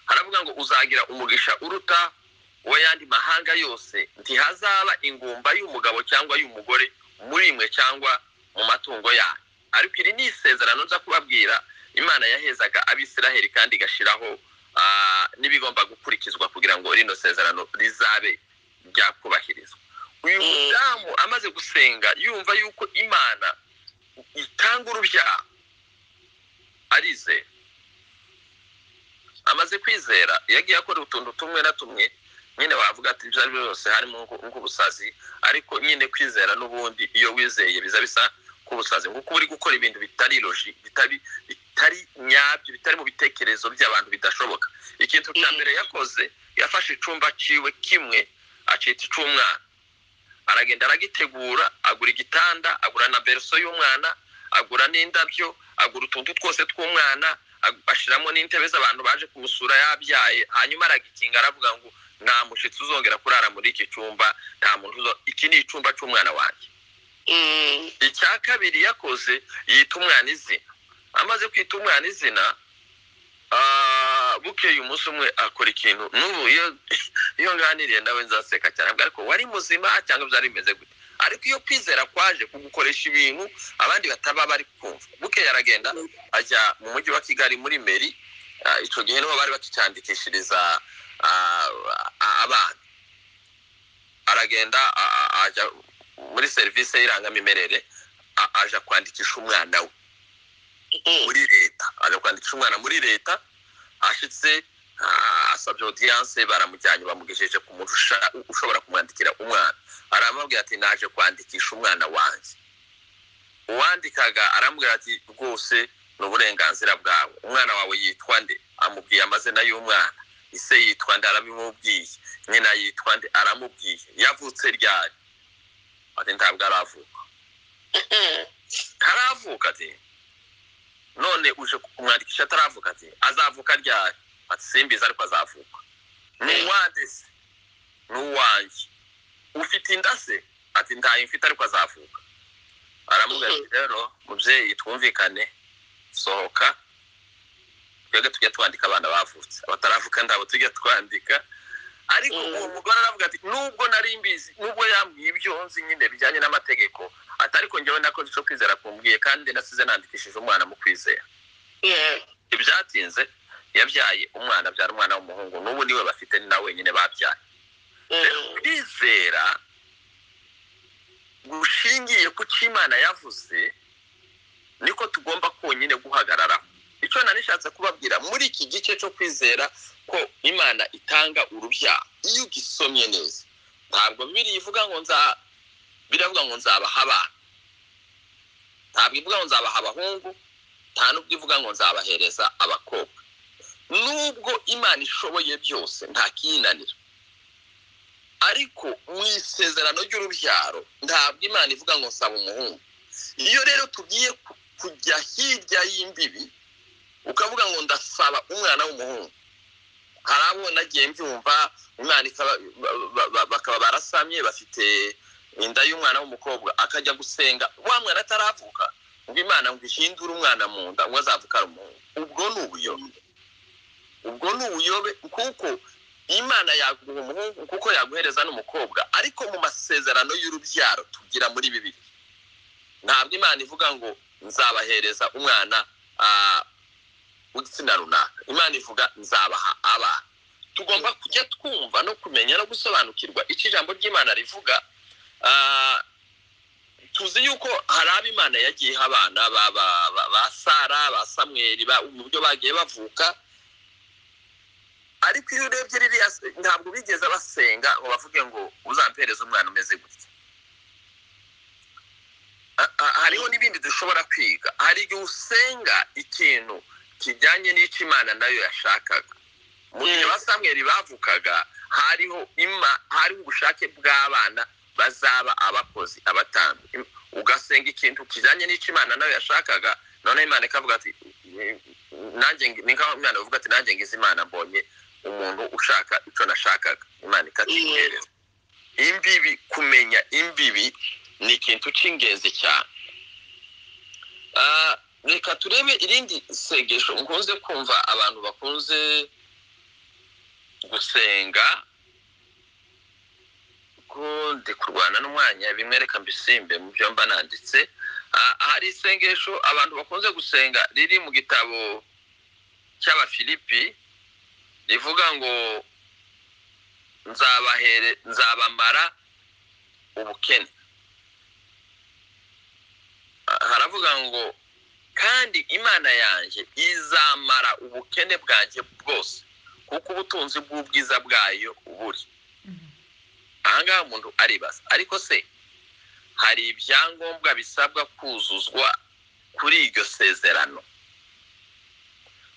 Speaker 1: Haravuga ngo uzagira umugisha uruta uw'ayandi mahanga yose, ntihazaba ingumba y'umugabo cyangwa y'umugore muri mwe cyangwa mu matungo yanyu. Ariko iri ni isezerano nza kubabwira Imana yahezaga Abisiraheli kandi igashiraho n'ibigomba gukurikizwa kugira ngo rino sezerano rizabe ryakubahirizwa. Uyu mudamu amaze gusenga yumva yuko Imana itanga urubyaro, arizera. Amaze kwizera yagiye akora utuntu tumwe na tumwe nyine wavuga ati ibyo ari byo byose harimo nk'ubusazi, ariko nyine kwizera n'ubundi iyo wizeye biza bisa k'ubusazi, kuko uri gukora ibintu bitari logique, bitari nyabyo, bitari mu bitekerezo by'abantu, bidashoboka. Ikintu cya mbere yakoze, yafashe icumba ciwe kimwe acita ic'umwana, aragenda aragitegura, agura igitanda, agura na berceau y'umwana, agura n'indabyo, agura utuntu twose tw'umwana, ashiramo n'intebe z'abantu baje kumusura yabyaye. Hanyuma aragikinga, aravuga ngo nta mushitsi uzongera kurara muri iki cyumba, nta muntu, iki ni icumba c'umwana wanjye. Icya kabiri yakoze, yita umwana izina. Amaze kwita umwana izina, bukeye umunsi umwe akora ikintu n'ubu iyo nganiriye nawe nzaseka cyane, ariko wari muzima cyangwa byari bimeze gute? Ariko iyo kwizera kwaje kugukoresha ibintu abandi bataba bari kumva. Bukeye aragenda ajya mu mujyi wa Kigali muri mairie, icyo gihe niho bari bakicyandikishiriza abana. Aragenda ajya muri serivisi y'irangamimerere, aja kwandikisha umwana we muri leta. Aja kwandikisha umwana muri leta, ashitse asabye audience, baramujyanye, bamugejeje ku muntu ushobora kumwandikira umwana. Aramubwira ati naje kwandikisha umwana wanjye. Uwandikaga aramubwira ati rwose ni uburenganzira bwawe, umwana wawe yitwa nde? Amubwiye amazina y'umwana. Ise yitwa nde? Arabimubwiye. Nyina yitwa nde? Aramubwiye. Yavutse ryari? Ati ntabwo aravuka. Ntaravuka? Ati none uje kumwandikisha ataravuka? Ati azavuka ryari? Ati simbizi, ariko azavuka. Ni uwande se? Ni uwanjye. Ufite inda se? Ati ntayo mfite, ariko azavuka. Aramubwira ati rero mubyeyi, twumvikane, sohoka, twebwe tujya twandika abana bavutse, abataravuka ntabwo tujya twandika. Ariko uwo mugore aravuga ati nubwo nari mbizi, nubwo yambwiye ibyo nzi nyine bijyanye n'amategeko, ati ariko njyewe nakoze icyo kwizera kumbwiye, kandi nasize nandikishije umwana mu kwizera. Ibyatinze yabyaye umwana, abyara umwana w'umuhungu, n'ubu niwe bafite, ni nawe wenyine babyaye. Rero kwizera gushingiye ku cyo Imana yavuze niko tugomba konyine guhagararaho. Icyo nari nishatse kubabwira muri iki gice cyo kwizera ko Imana itanga urubyaro, iyo ugisomye neza, ntabwo Bibiliya ivuga ngo nza, biravuga ngo nzabaha abana, ntabwo ivuga ngo nzabaha abahungu, nta nubwo ivuga ngo nzabahereza abakobwa. Nubwo Imana ishoboye byose, nta kiyinanira, ariko mu isezerano ry'urubyaro ntabwo Imana ivuga ngo nsaba umuhungu. Iyo rero tugiye kujya hirya y'imbibi, ukavuga ngo ndasaba umwana w'umuhungu, hari abo nagiye mbyumva, umwana bakaba barasamye, bafite inda y'umwana w'umukobwa, akajya gusenga wa mwana ataravuka ngo Imana ngo ihindure umwana mu nda ngo azavuka ari umuhungu. Ubwo ni ubuyobe, ubwo ni ubuyobe, kuko Imana yaguha umuhungu kuko yaguhereza n'umukobwa. Ariko mu masezerano y'urubyaro tugira muri Bibiliya, ntabwo Imana ivuga ngo nzabahereza umwana w'igitsina runaka. Imana ivuga nzabaha abana. Tugomba kujya twumva no kumenya no gusobanukirwa icyo ijambo ry'Imana rivuga. Tuzi yuko hari abo Imana yagiye iha abana ba Sara, ba Samweli, mu buryo bagiye bavuka, ariko iyo urebye ririya ntabwo bigeze basenga ngo bavuge ngo uzampereze umwana umeze gutya. Hariho n'ibindi dushobora kwiga. Hari igihe usenga ikintu kijyanye n'icyo Imana nayo yashakaga. Mu gihe ba Samweli bavukaga, hariho ubushake bw'abana bazaba abakozi, abatambyi. Ugasenga ikintu kijyanye n'icyo Imana nayo yashakaga, noneho Imana ikavuga ati nanjye ni nkaho Imana ivuga ati nanjye ngize Imana, mbonye umuntu ushaka icyo nashakaga, Imana ikakiguhereza. Imbibi, kumenya imbibi ni ikintu cy'ingenzi cyane. Reka turebe irindi sengesho nkunze kumva abantu bakunze Gusenga ko ndi kurwana n'umwanya, bimwe reka mbisimbe mu byo mba nanditse. Hari isengesho abantu bakunze gusenga riri mu gitabo cy'Abafilipi, rivuga ngo nzabahere nzabamara ubukene. Haravuga ngo kandi Imana yanjye izamara ubukene bwanjye bwose, kuko ubutunzi bw'ubwiza bwayo buri. Ahangaha umuntu aribaza, ariko se hari ibyangombwa bisabwa kuzuzwa kuri iryo sezerano?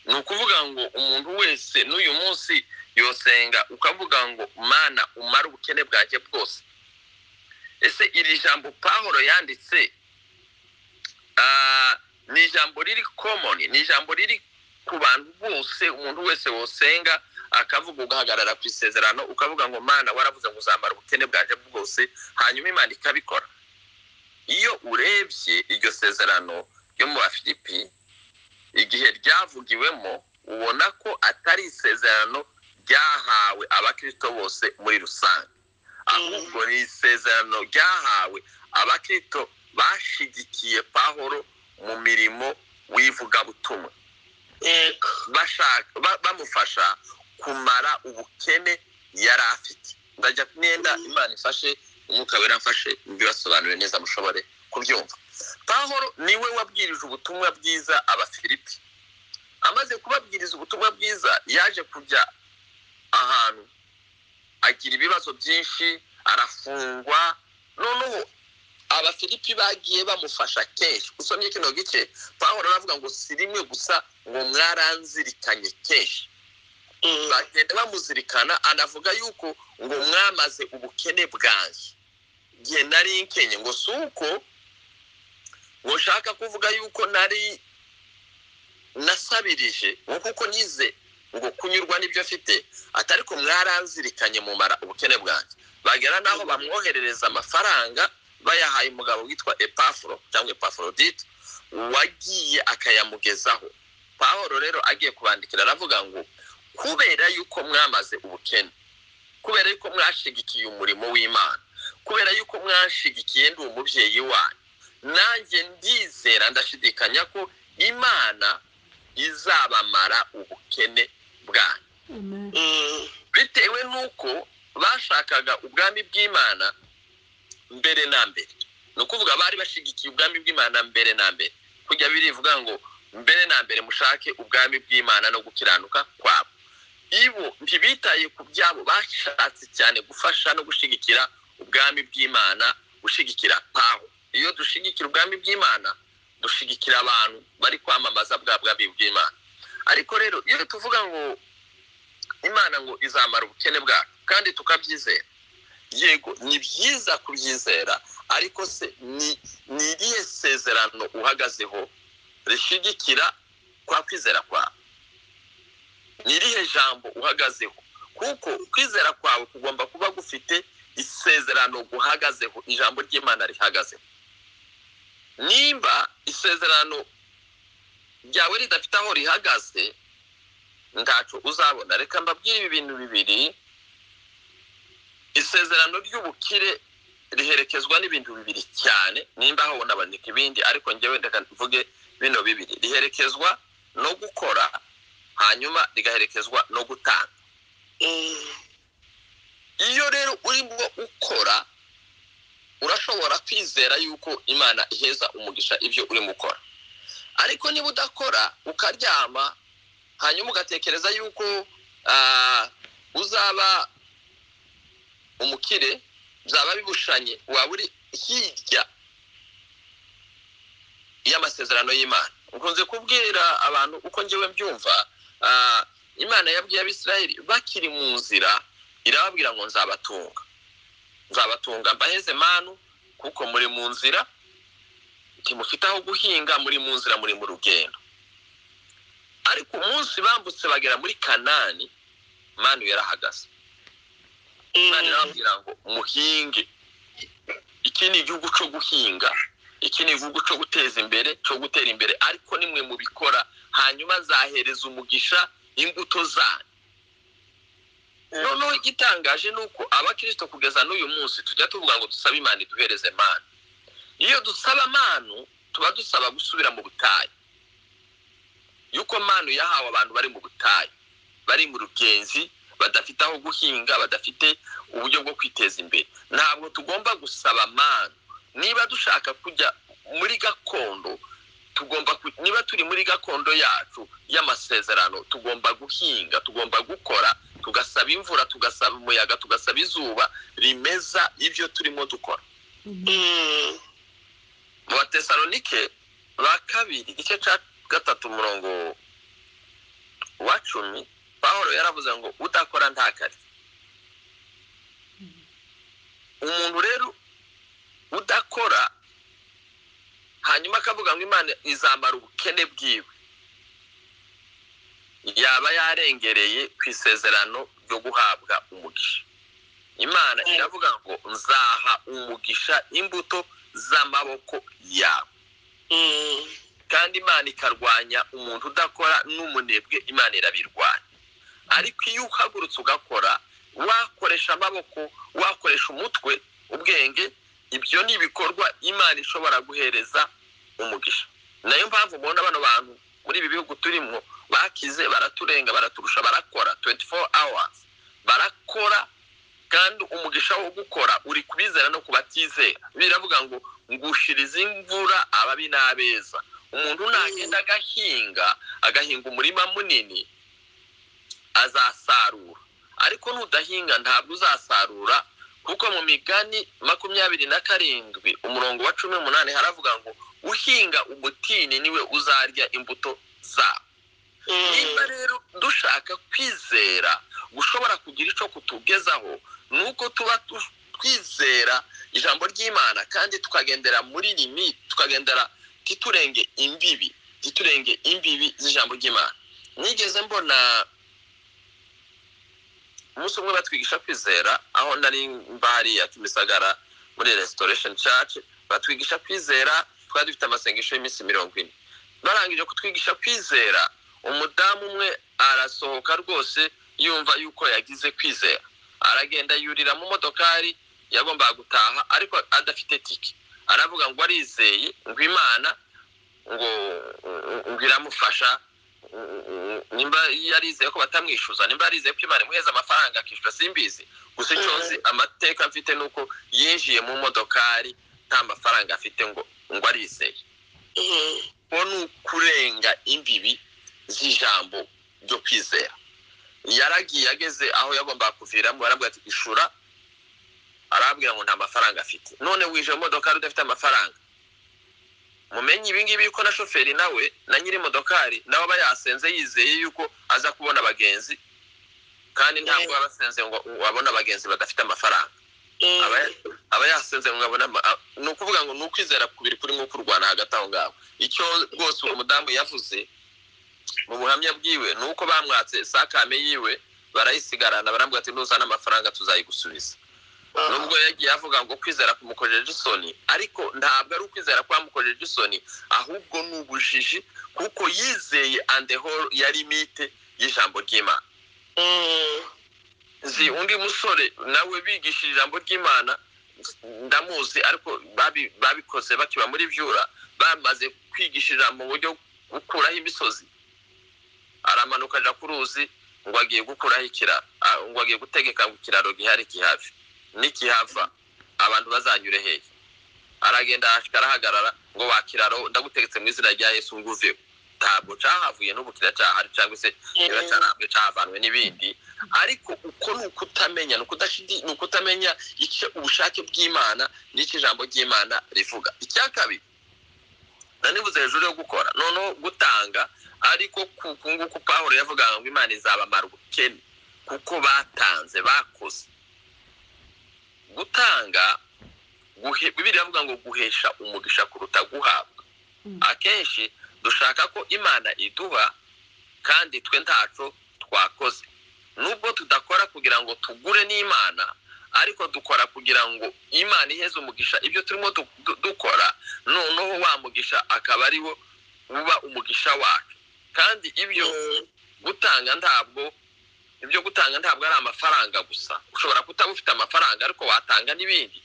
Speaker 1: Ni ukuvuga ngo umuntu wese n'uyu munsi yosenga ukavuga ngo Mana umare ubukene bwanjye bwose. Ese iri jambo Pawulo yanditse ni ijambo riri common, ni ijambo riri ku bantu bose? Umuntu wese wosenga akavuga, ugahagarara ku isezerano ukavuga ngo Mana waravuze ngo uzamara ubukene bwanjye bwose, hanyuma Imana ikabikora. Iyo urebye iryo sezerano ryo mu Bafilipi igihe ryavugiwemo, ubona ko atari isezerano ryahawe abakristo bose muri rusange, ahubwo ni isezerano ryahawe abakristo bashigikiye Pawulo mu mirimo w'ivugabutumwa, bashaka bamufasha kumara ubukene yari afite. Ndajya nenda Imana ifashe, Umwuka Wera mfashe mbibasobanurire neza mushobore kubyumva. Pawulo niwe wabwirije ubutumwa bwiza Abafilipi. Amaze kubabwiriza ubutumwa bwiza, yaje kujya ahantu agira ibibazo byinshi, arafungwa. Noneho Abafilipi bagiye bamufasha kenshi. Usomye kino gice, Pawulo aravuga ngo si rimwe gusa, ngo mwaranzirikanye kenshi. Bagenda bamuzirikana, anavuga yuko ngo mwamaze ubukene bwanjye igihe nari nkenye. Ngo si uko ngo nshaka kuvuga yuko nari nasabirije, ngo kuko nize ngo kunyurwa n'ibyo mfite, atari ko mwaranzirikanye mumara ubukene bwanjye. Bagera n'aho bamwoherereza amafaranga, bayahaye umugabo witwa Epafuro cyangwa Epafrodite, wagiye akayamugezaho. Pawulo rero agiye kubandikira aravuga ngo kubera yuko mwamaze ubukene, kubera yuko mwashigikiye umurimo w'Imana, kubera yuko mwashigikiye ndi umubyeyi wanyu, nanjye ndizera ndashidikanya ko Imana izabamara ubukene bwanyu. Bitewe n'uko bashakaga ubwami bw'Imana mbere na mbere, ni ukuvuga bari bashigikiye ubwami bw'Imana mbere na mbere, kujya birivuga ngo mbere na mbere mushake ubwami bw'Imana no gukiranuka kwabo. Ibo ntibitaye ku byabo, bashatse cyane gufasha no gushigikira ubwami bw'Imana, gushigikira Pawulo. Iyo dushigikira ubwami bw'Imana, dushigikira abantu bari kwamamaza bwa bwami bw'Imana. Ariko rero iyo tuvuga ngo Imana ngo izamara ubukene bwacu kandi tukabyizera, yego ni byiza kubyizera, ariko se ni irihe sezerano uhagazeho rishigikira kwa kwizera kwawe? Ni irihe jambo uhagazeho? Kuko kwizera kwawe kugomba kuba gufite isezerano guhagazeho, ijambo ry'Imana rihagazeho. Nimba isezerano ryawe ridafite aho rihagaze, ntacyo uzabona. Reka mbabwire ibi bintu bibiri. Isezerano ry'ubukire riherekezwa n'ibintu bibiri cyane, nimba aho nabandika ibindi, ariko njyewe ndeka mvuge bino bibiri. Riherekezwa no gukora, hanyuma rigaherekezwa no gutanga. Iyo rero urimo ukora, urashobora kwizera yuko Imana iheza umugisha ibyo urimo ukora. Ariko niba udakora ukaryama, hanyuma ugatekereza yuko uzaba umukire, byaba bibushanye, waba uri hirya y'amasezerano y'Imana. Nkunze kubwira abantu uko njyewe mbyumva. Imana yabwiye Abisirayeli bakiri mu nzira, irababwira ngo nzabatunga, nzabatunga mbaheze manu, kuko muri mu nzira ntimufite aho guhinga, muri mu nzira, muri mu rugendo. Ariko umunsi bambutse bagera muri Kanani, manu yarahagaze. Imana irababwira ngo muhinge, iki ni igihugu cyo guhinga, iki ni igihugu cyo guteza imbere, cyo gutera imbere, ariko nimwe mubikora, hanyuma nzahereza umugisha imbuto zanyu. Noneho igitangaje ni uko abakirisito kugeza n'uyu munsi tujya tuvuga ngo dusabe Imana iduhereze manu. Iyo dusaba manu tuba dusaba gusubira mu butayu, yuko manu yahawe abantu bari mu butayu, bari mu rugenzi, badafite aho guhinga, badafite uburyo bwo kwiteza imbere. Ntabwo tugomba gusaba manu. Niba dushaka kujya muri gakondo, tugomba niba turi muri gakondo yacu y'amasezerano, tugomba guhinga, tugomba gukora, tugasaba imvura, tugasaba umuyaga, tugasaba izuba rimeza ibyo turimo dukora. Mu Batesalonike ba kabiri igice cya 3 umurongo wa 10, Pawulo yaravuze ngo udakora ntakarye. Umuntu rero udakora hanyuma akavuga ngo Imana izamara ubukene bwiwe, yaba yarengereye ku isezerano ryo guhabwa umugisha. Imana iravuga ngo nzaha umugisha imbuto z'amaboko yawe. Kandi Imana ikarwanya umuntu udakora n'umunebwe, Imana irabirwanya. Ariko iyo uhagurutse ugakora, wakoresha amaboko, wakoresha umutwe, ubwenge, ibyo ni ibikorwa Imana ishobora guhereza umugisha. Nayo mpamvu mubona bano bantu muri ibi bihugu turimo bakize, baraturenga, baraturusha, barakora 24 hours, barakora. Kandi umugisha wo gukora uri kubizera no kubatizera. Biravuga ngo ngushiriza imvura ababi n'abeza. Umuntu nagenda agahinga, agahinga umurima munini, azasarura. Ariko nudahinga ntabwo uzasarura, kuko mu Migani 27 umurongo wa 18 haravuga ngo uhinga umutini niwe uzarya imbuto zawo. Niba rero dushaka kwizera gushobora kugira ico kutugezaho, nuko tuba twizera ijambo ry'Imana kandi tukagendera muri limit, tukagendera titurenge imbibi, titurenge imbibi z'ijambo ry'Imana. Nigeze mbona umunsi umwe batwigisha kwizera, aho nari mbari ya Kimisagara muri Restoration Church, batwigisha kwizera, twari dufite amasengesho y'iminsi 40. Barangije kutwigisha kwizera, umudamu umwe arasohoka rwose yumva yuko yagize kwizera, aragenda yurira mu modokari yagombaga gutaha ariko adafite tike. Aravuga ngo arizeye ngo Imana ngo iramufasha, nimba yarizeye ko batamwishuza, nimba yarizeye ko Imana imuheza amafaranga akishyura, simbizi. Gusa icyo nzi, amateka mfite nuko yinjiye mu modokari nta mafaranga afite ngo arizeye. Ko ni ukurenga imbibi z'ijambo ryo kwizera. Yaragiye ageze aho yagombaga kuviramo, barabwira ati ishura, arabwira ngo nta mafaranga afite. None wije mu modokari udafite amafaranga. Mumenye ibi ngibi yuko na shoferi nawe na nyiri modokari nawe aba yasenze yizeye yuko aza kubona abagenzi, kandi ntabwo aba asenze ngo abone abagenzi badafite amafaranga. Aba yasenze ngo abone, ni ukuvuga ngo ni ukwizera kubiri kuri nko kurwana hagati aho ngaho. Icyo rwose uwo mudamu yavuze mu buhamya bwiwe ni uko bamwatse sakame yiwe barayisigarana, barambwira ati nuzana amafaranga tuzayigusubiza. Nubwo yagiye avuga ngo kwizera kumukojeje isoni, ariko ntabwo ari ukwizera kwamukojeje isoni, ahubwo ni ubujiji, kuko yizeye andehoro ya limite y'ijambo ry'Imana. Nzi undi musore nawe bigishije ijambo ry'Imana, ndamuzi, ariko babikoze bakiba muri Vyura, bamaze kwigisha ijambo mu buryo gukuraho imisozi. Aramanuka aja ku ruzi ngo agiye gukuraho ikiraro, ngo agiye gutegeka ngo ikiraro gihari kihave, nikihava abantu bazanyure hehe? Aragenda arahagarara ngo wakiraro ndagutegetse mu izina rya Yesu nguveho. Ntabwo cahavuye n'ubu kiracyahari, cyangwa se kiracyarambwe cahavanwe n'ibindi. Ariko uko ni ukutamenya, ni ukutamenya icyo ubushake bw'Imana n'icyo ijambo ry'Imana rivuga. Icya kabiri nanivuze hejuru yo gukora, noneho gutanga, ariko kuko nguko Pawulo yavugaga ngo Imana izabamara ubukene kuko batanze, bakoze. Gutanga, Bibiliya iravuga ngo guhesha umugisha kuruta guhabwa. Akenshi dushaka ko Imana iduha kandi twe ntaco twakoze. Nubwo tudakora kugira ngo tugure n'Imana, ariko dukora kugira ngo Imana iheze umugisha ibyo turimo dukora, noneho wa mugisha akaba ari wo uba umugisha wacu. Kandi ibyo gutanga ntabwo Ibyo gutanga ntabwo ari amafaranga gusa. Ushobora kutaba ufite amafaranga, ariko watanga n'ibindi,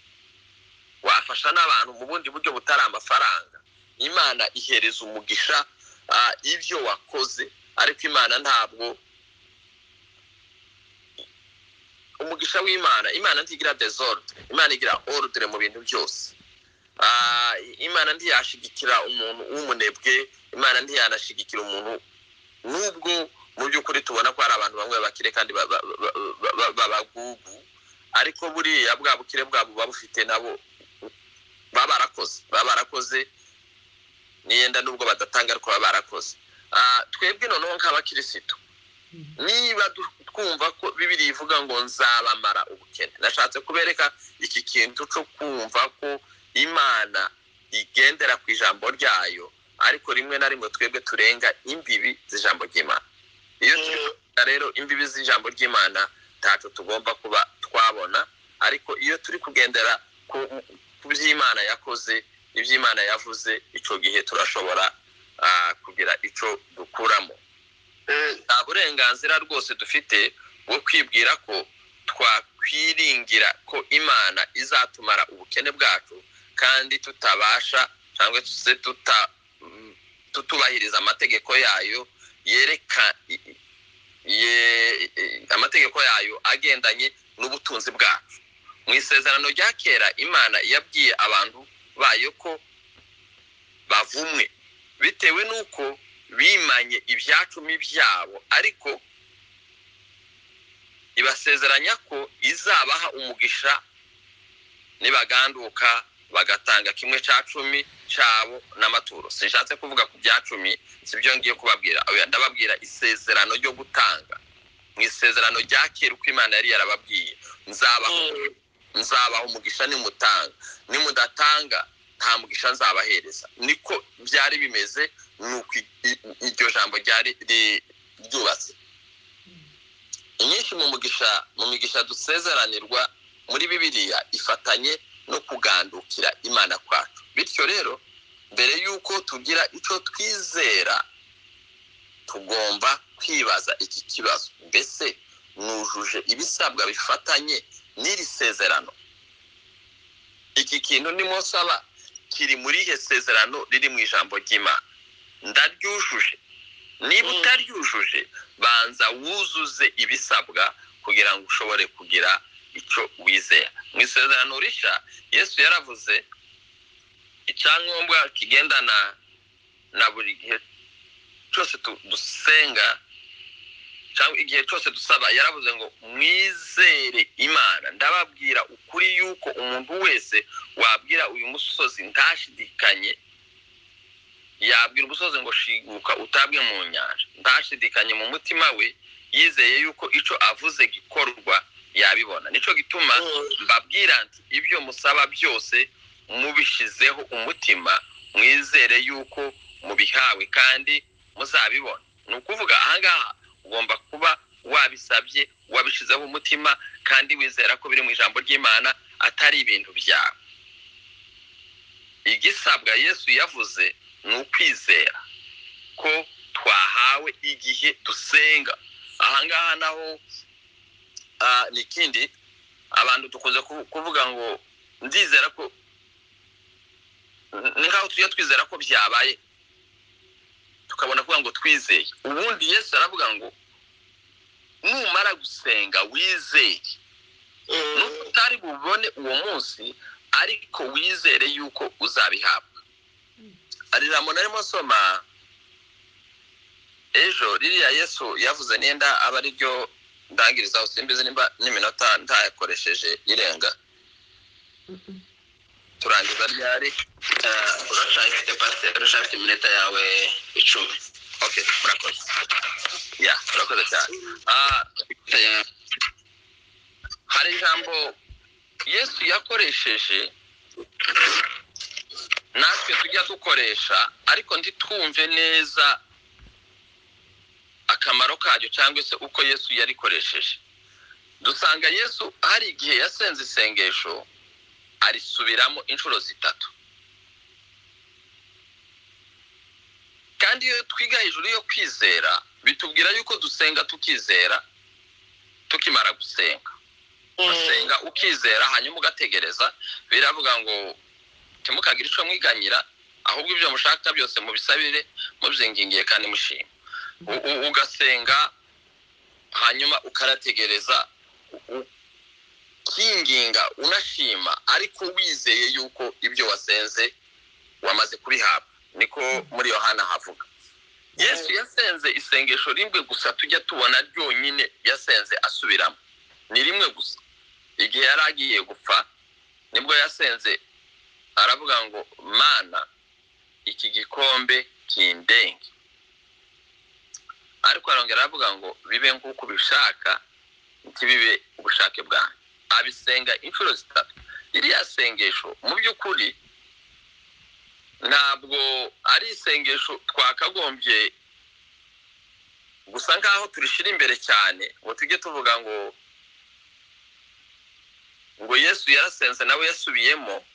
Speaker 1: wafasha n'abantu mu bundi buryo butari amafaranga. Imana ihereza umugisha ibyo wakoze, ariko Imana ntabwo umugisha w'Imana, Imana ntigira désordre, Imana igira ordre mu bintu byose. Imana ntiyashigikira umuntu w'umunebwe, Imana ntiyanashigikira umuntu, nubwo mu by'ukuri tubona ko hari abantu bamwe bakire kandi babagugu, ariko buriya bwa bukire bwabo buba bufite nabo baba barakoze niyenda nubwo badatanga, ariko baba barakoze. Twebwe noneho nk'abakirisitu, niba twumva ko Bibiliya ivuga ngo nzabamara ubukene, nashatse kubereka iki kintu cyo kumva ko Imana igendera ku ijambo ryayo, ariko rimwe na rimwe twebwe turenga imbibi z'ijambo ry'Imana. Iyo turi rero imbibi z'ijambo ry'Imana ntacyo tugomba kuba twabona, ariko iyo turi kugendera ku by'Imana yakoze, iby'Imana yavuze, icyo gihe turashobora kugira icyo dukuramo. Nta burenganzira rwose dufite bwo kwibwira ko twakwiringira ko Imana izatumara ubukene bwacu kandi tutabasha cyangwa se tutubahiriza amategeko yayo yereka amategeko yayo agendanye n'ubutunzi bwacu. Mu isezerano rya kera Imana yabwiye abantu bayo ko bavumwe bitewe n'uko bimanye ibyacumi byabo, ariko ibasezeranya ko izabaha umugisha nibaganduka bagatanga 1/10 cyabo n'amaturo. Sinshatse kuvuga ku byacumi, sibyo ngiye kubabwira, ndababwira isezerano ryo gutanga. Mu isezerano rya kera uko Imana yari yarababwiye, nzabaha umugisha nimutanga, nimudatanga nta mugisha nzabahereza. Niko byari bimeze, nuko iryo jambo ryari ryubatse. Inyinshi mu migisha dusezeranirwa muri Bibiliya ifatanye no kugandukira Imana kwacu. Bityo rero mbere yuko tugira icyo twizera tugomba kwibaza iki kibazo: mbese nujuje ibisabwa bifatanye n'iri sezerano? Iki kintu ndimo nsaba kiri muri ihe sezerano riri mu ijambo ry'Imana? Ndaryujuje? Niba utaryujuje, banza wuzuze ibisabwa kugira ngo ushobore kugira icyo wizera. Mu isezerano rishya Yesu yaravuze icyangombwa kigendana na buri gihe cyose dusenga cyangwa igihe cyose dusaba. Yaravuze ngo mwizere Imana. Ndababwira ukuri yuko umuntu wese wabwira uyu musozi ntashidikanye, yabwira umusozi ngo shiguka utabwe mu nyanja, ntashidikanye mu mutima we, yizeye yuko icyo avuze gikorwa, yabibona. Nico gituma mbabwira nti ibyo musaba byose mubishizeho umutima, mwizere yuko mubihawe kandi muzabibona. Ni ukuvuga ahangaha ugomba kuba wabisabye, wabishizeho umutima, kandi wizera ko biri mu ijambo ry'Imana, atari ibintu byawe. Igisabwa Yesu yavuze ni ukwizera ko twahawe igihe dusenga. Ahangaha naho ni ikindi abantu dukunze kuvuga ngo ndizera ko, ni nkaho tujya twizera ko byabaye, tukabona kuvuga ngo twizeye. Ubundi Yesu aravuga ngo numara gusenga wizeye, nutari bubone uwo munsi, ariko wizere yuko uzabihabwa. Ari ijambo narimo nsoma ejo, ririya Yesu yavuze, nenda aba ari ryo ndangirizaho, simbizi nimba n'iminota ntayakoresheje irenga. Turangiza ryari?
Speaker 2: Uracyafite pasiteri, uracyafite iminota yawe 10.
Speaker 1: Okay, murakoze. Ya, murakoze cyane. Hari ijambo Yesu yakoresheje natwe tujya dukoresha, ariko ntitwumve neza akamaro karyo cyangwa se uko Yesu yarikoresheje. Dusanga Yesu hari igihe yasenze isengesho arisubiramo inshuro 3. Kandi iyo twiga hejuru yo kwizera, bitubwira yuko dusenga tukizera, Tukimara gusenga, usenga ukizera, hanyuma ugategereza. Biravuga ngo ntimukagire icyo mwiganyira, ahubwo ibyo mushaka byose mubisabire mubyingingiye kandi mushima. Ugasenga hanyuma ukarategereza, ukinginga unashima, ariko wizeye yuko ibyo wasenze wamaze kubihabwa. Niko muri Yohana havuga. Yesu yasenze isengesho rimwe gusa tujya tubona ryonyine yasenze asubiramo, ni rimwe gusa. Igihe yari agiye gupfa nibwo yasenze aravuga ngo Mana, iki gikombe kindenge. Ariko arongera aravuga ngo bibe nk'uko ubishaka, ntibibe ubushake bwanjye. Abisenga inshuro zitatu. Iriya sengesho mu by'ukuri ntabwo ari isengesho twakagombye gusa nkaho turishyira imbere cyane ngo tujye tuvuga ngo Yesu yarasenze nawe yasubiyemo.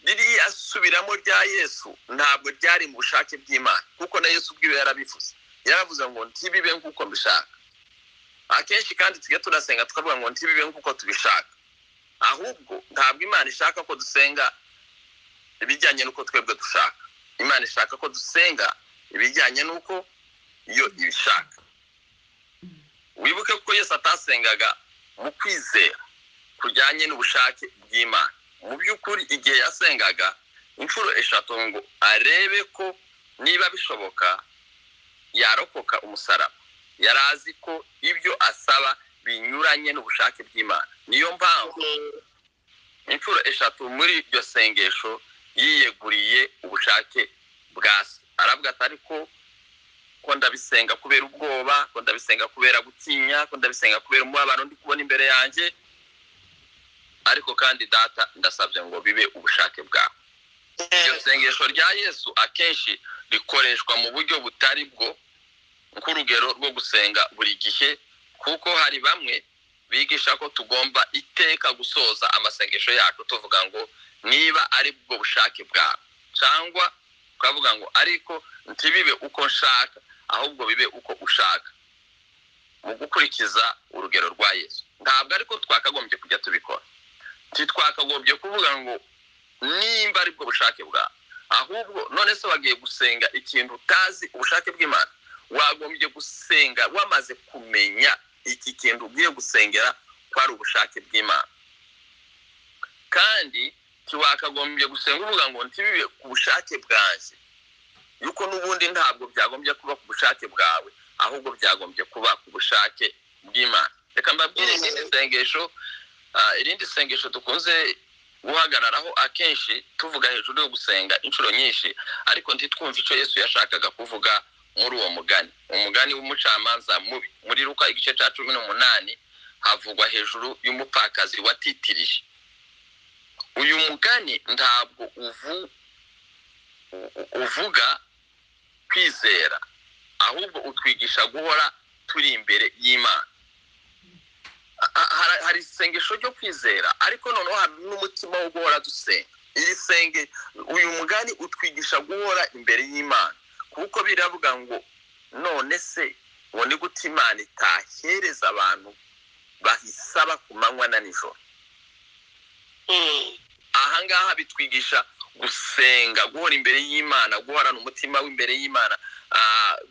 Speaker 1: Ririya asubiramo rya Yesu ntabwo ryari mu bushake bw'Imana, kuko na Yesu ubwiwe yarabivuze. Yaravuze ngo ntibibe nk'uko mbishaka. Akenshi kandi tujya tunasenga tukavuga ngo ntibibe nk'uko tubishaka, ahubwo ntabwo Imana ishaka ko dusenga ibijyanye n'uko twebwe dushaka. Imana ishaka ko dusenga ibijyanye n'uko iyo ibishaka. Wibuke ko Yesu atasengaga mu kwizera kujyanye n'ubushake bw'Imana. Mu by'ukuri igihe yasengaga inshuro eshatu ngo arebe ko niba bishoboka yarokoka umusaraba, yari azi ko ibyo asaba binyuranye n'ubushake bw'Imana. Niyo mpamvu inshuro eshatu muri iryo sengesho yiyeguriye ubushake bwa Se. Aravuga ati ariko ko ndabisenga kubera ubwoba, ko ndabisenga kubera gutinya, ko ndabisenga kubera umubabaro ndi kubona imbere yanjye, ariko kandi Data ndasabye ngo bibe ubushake bwawe. Iryo sengesho rya Yesu akenshi rikoreshwa mu buryo butari bwo, nk'urugero rwo gusenga buri gihe, kuko hari bamwe bigisha ko tugomba iteka gusoza amasengesho yacu tuvuga ngo niba ari bwo bushake bwawe, cyangwa tukavuga ngo ariko ntibibe uko nshaka, ahubwo bibe uko ushaka, mu gukurikiza urugero rwa Yesu. Ntabwo ariko twakagombye kujya tubikora. Ntitwakagombye kuvuga ngo nimba ari bwo bushake bwawe, ahubwo none se wagiye gusenga ikintu utazi ubushake bw'Imana? Wagombye gusenga wamaze kumenya iki kintu ugiye gusengera ko ari ubushake bw'Imana. Kandi ntiwakagombye gusenga uvuga ngo ntibibe ku bushake bwanjye, yuko n'ubundi ntabwo byagombye kuba ku bushake bwawe, ahubwo byagombye kuba ku bushake bw'Imana. Reka mbabwire irindi sengesho, irindi sengesho dukunze guhagararaho akenshi tuvuga hejuru yo gusenga inshuro nyinshi, ariko ntitwumve icyo Yesu yashakaga kuvuga muri uwo mugani, umugani w'umucamanza mubi. Muri Luka igice cya 18 havugwa hejuru y'umupfakazi watitirije. Uyu mugani ntabwo uvuga kwizera, ahubwo utwigisha guhora turi imbere y'Imana. Hari isengesho ryo kwizera, ariko noneho hari n'umutima wo guhora dusenga. Iri senge, uyu mugani utwigisha guhora imbere y'Imana, kuko biravuga ngo none se ngo ni gute Imana itahereza abantu bahisaba ku manywa na nijoro? Ahangaha bitwigisha gusenga, guhora imbere y'Imana, guhorana umutima w'imbere y'Imana,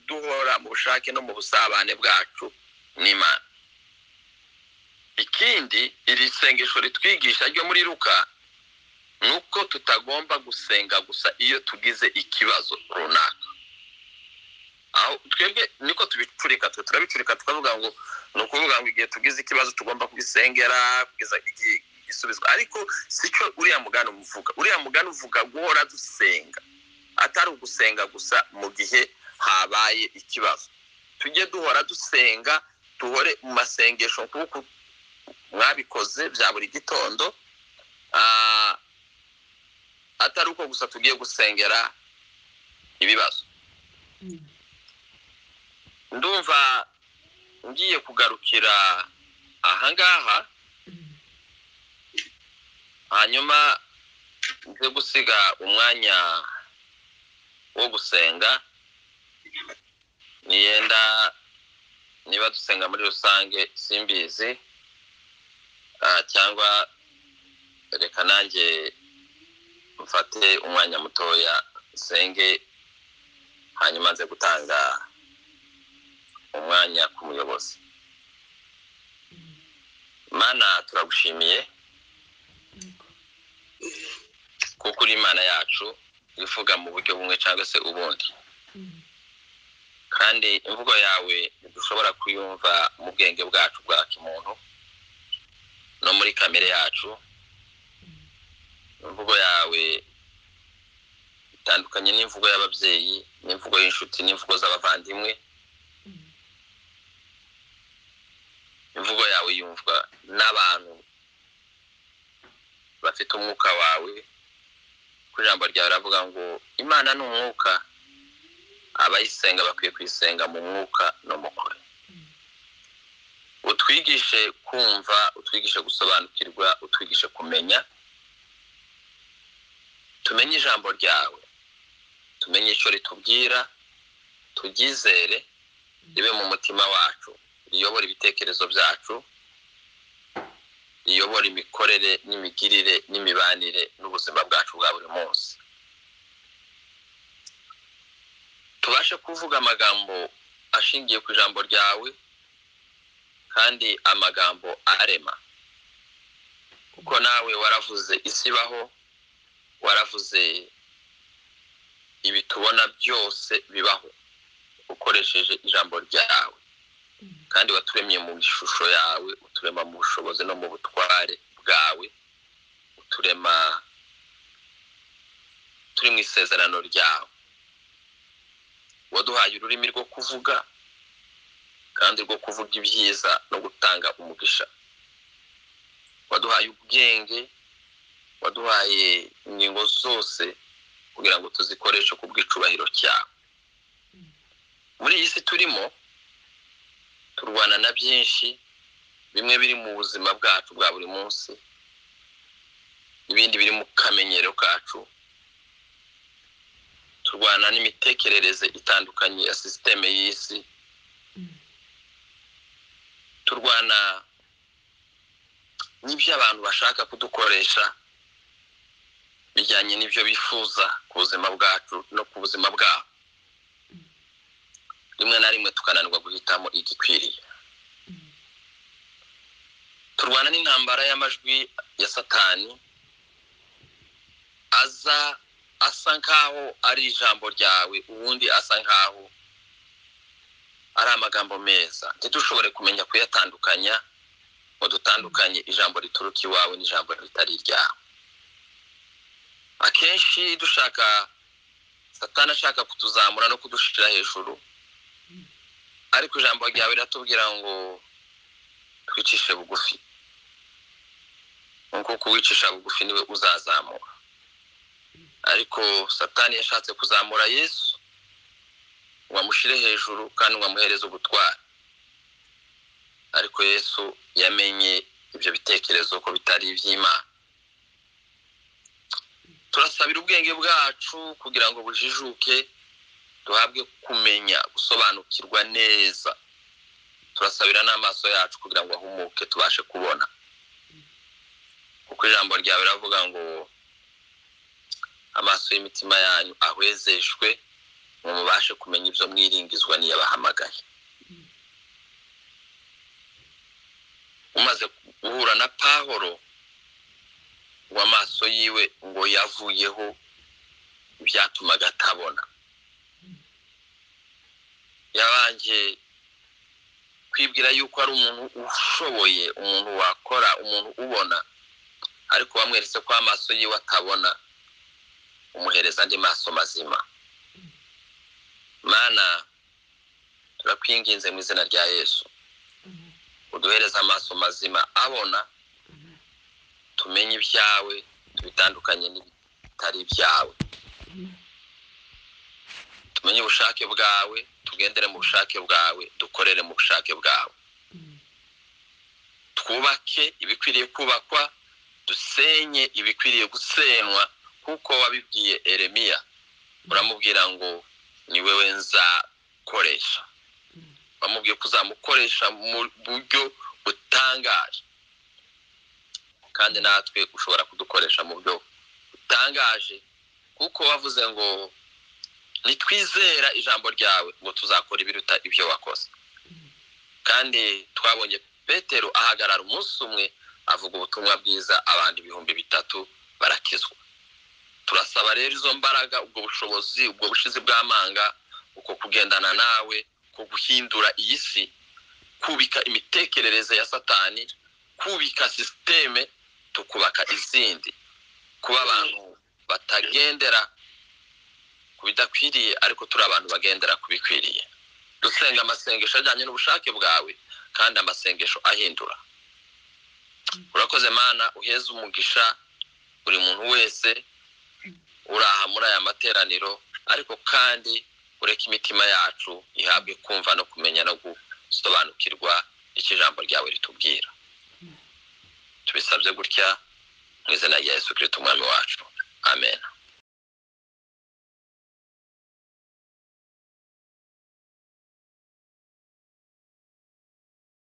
Speaker 1: duhora mu bushake no mu busabane bwacu n'Imana. Ikindi iri sengesho ritwigisha ryo muri Luka ni uko tutagomba gusenga gusa iyo tugize ikibazo runaka. Aho twebwe niko tubicurika, twe turabicurika tukavuga ngo ni ukuvuga ngo igihe tugize ikibazo tugomba kugisengera kugeza igihe gisubizwa, ariko sicyo uriya mugani uvuga. Uriya mugani uvuga guhora dusenga, atari ugusenga gusa mu gihe habaye ikibazo. Tujye duhora dusenga, duhore mu masengesho nk'uko mwabikoze bya buri gitondo, atari uko gusa tugiye gusengera ibibazo. Ndumva ngiye kugarukira ahangaha, hanyuma nze gusiga umwanya wo gusenga. Niyenda Niba dusenga muri rusange simbizi, cyangwa reka nanjye mfate umwanya mutoya nsenge, hanyuma nze gutanga umwanya ku muyobozi. Mana, turagushimiye kuko uri Imana yacu ivuga mu buryo bumwe cyangwa se ubundi, kandi imvugo yawe ntidushobora kuyumva mu bwenge bwacu bwa kimuntu no muri kamere yacu. Imvugo yawe itandukanye n'imvugo y'ababyeyi, n'imvugo y'inshuti, n'imvugo z'abavandimwe. Imvugo yawe yumvwa n'abantu bafite umwuka wawe, ku ijambo ryawe ravuga ngo Imana ni umwuka, abayisenga bakwiye kuyisenga mu mwuka no mu kuri. Utwigishe kumva, utwigishe gusobanukirwa, utwigishe kumenya, tumenye ijambo ryawe, tumenye icyo ritubwira, turyizere, ribe mu mutima wacu, riyobore ibitekerezo byacu, riyobore imikorere n'imigirire n'imibanire n'ubuzima bwacu bwa buri munsi. Tubashe kuvuga amagambo ashingiye ku ijambo ryawe, kandi amagambo arema, kuko nawe waravuze isi ibaho, waravuze ibi tubona byose bibaho ukoresheje ijambo ryawe, kandi waturemye mu ishusho yawe, uturema mu bushobozi no mu butware bwawe, uturema turi mu isezerano ryawe. Waduhaye ururimi rwo kuvuga, kandi rwo kuvuga ibyiza no gutanga umugisha. Waduhaye ubwenge, waduhaye ingingo zose kugira ngo tuzikoreshe ku bw'icubahiro cyawe. Muri iyi si turimo turwana na byinshi, bimwe biri mu buzima bwacu bwa buri munsi, ibindi biri mu kamenyero kacu. Turwana n'imitekerereze itandukanye ya sisiteme y'isi, turwana n'ibyo abantu bashaka kudukoresha bijyanye n'ibyo bifuza ku buzima bwacu no ku buzima bwabo. Rimwe na rimwe tukananirwa guhitamo igikwiriye. Turwana n'intambara y'amajwi ya Satani aza asa nkaho ari ijambo ryawe, ubundi asa nkaho ari amagambo meza, ntidushobore kumenya kuyatandukanya ngo dutandukanye ijambo rituruka iwawe n'ijambo ritari iryawe. Akenshi dushaka, Satani ashaka kutuzamura no kudushira hejuru, ariko ijambo ryawe riratubwira ngo twicishe bugufi, nkuko kuwicisha bugufi niwe uzazamura. Ariko Satani yashatse kuzamura Yesu ngo amushyire hejuru kandi ngo amuhereze ubutwari, ariko Yesu yamenye ibyo bitekerezo ko bitari iby'Imana. Turasabira ubwenge bwacu kugira ngo bujijuke, duhabwe kumenya gusobanukirwa neza. Turasabira n'amaso yacu kugira ngo ahumuke tubashe kubona, kuko ijambo ryawe riravuga ngo amaso y'imitima yanyu ahwezeshwe ngo mubashe kumenya ibyo mwiringizwa n'iyabahamagaye. Umaze guhura na Pahoro, ngo amaso yiwe ngo yavuyeho ibyatumaga atabona. Yabanje kwibwira yuko ari umuntu ushoboye, umuntu wakora, umuntu ubona, ariko bamweretse ko amaso yiwe atabona, umuhereza andi maso mazima. Mana, turakwinginze mu izina rya Yesu, uduhereze amaso mazima abona, tumenye ibyawe, tubitandukanye n'ibitari ibyawe, tumenye ubushake bwawe, tugendere mu bushake bwawe, dukorere mu bushake bwawe, twubake ibikwiriye kubakwa, dusenye ibikwiriye gusenywa, kuko wabibwiye Eremiya uramubwira ngo ni wewe nzakoresha. Wamubwiye ko uzamukoresha mu buryo butangaje, kandi natwe ushobora kudukoresha mu buryo butangaje, kuko wavuze ngo nitwizera ijambo ryawe ngo tuzakora ibiruta ibyo wakoze. Kandi twabonye Petero ahagarara umunsi umwe avuga ubutumwa bwiza, abantu 3000 barakizwa. Turasaba rero izo mbaraga, ubwo bushobozi, ubwo bushizi bw'amanga, uko kugendana nawe, ko guhindura iyi si, kubika imitekerereze ya Satani, kubika sisiteme, tukubaka izindi, kuba abantu batagendera ku bidakwiriye, ariko turi abantu bagendera ku bikwiriye. Dusenga amasengesho ajyanye n'ubushake bwawe, kandi amasengesho ahindura. Urakoze Mana, uheze umugisha buri muntu wese uraha muri aya materaniro, ariko kandi ureke imitima yacu ihabwe kumva no kumenya no gusobanukirwa icyo ijambo ryawe ritubwira. Tubisabye gutya mu izina rya Yesu Kristo umwami wacu, amen.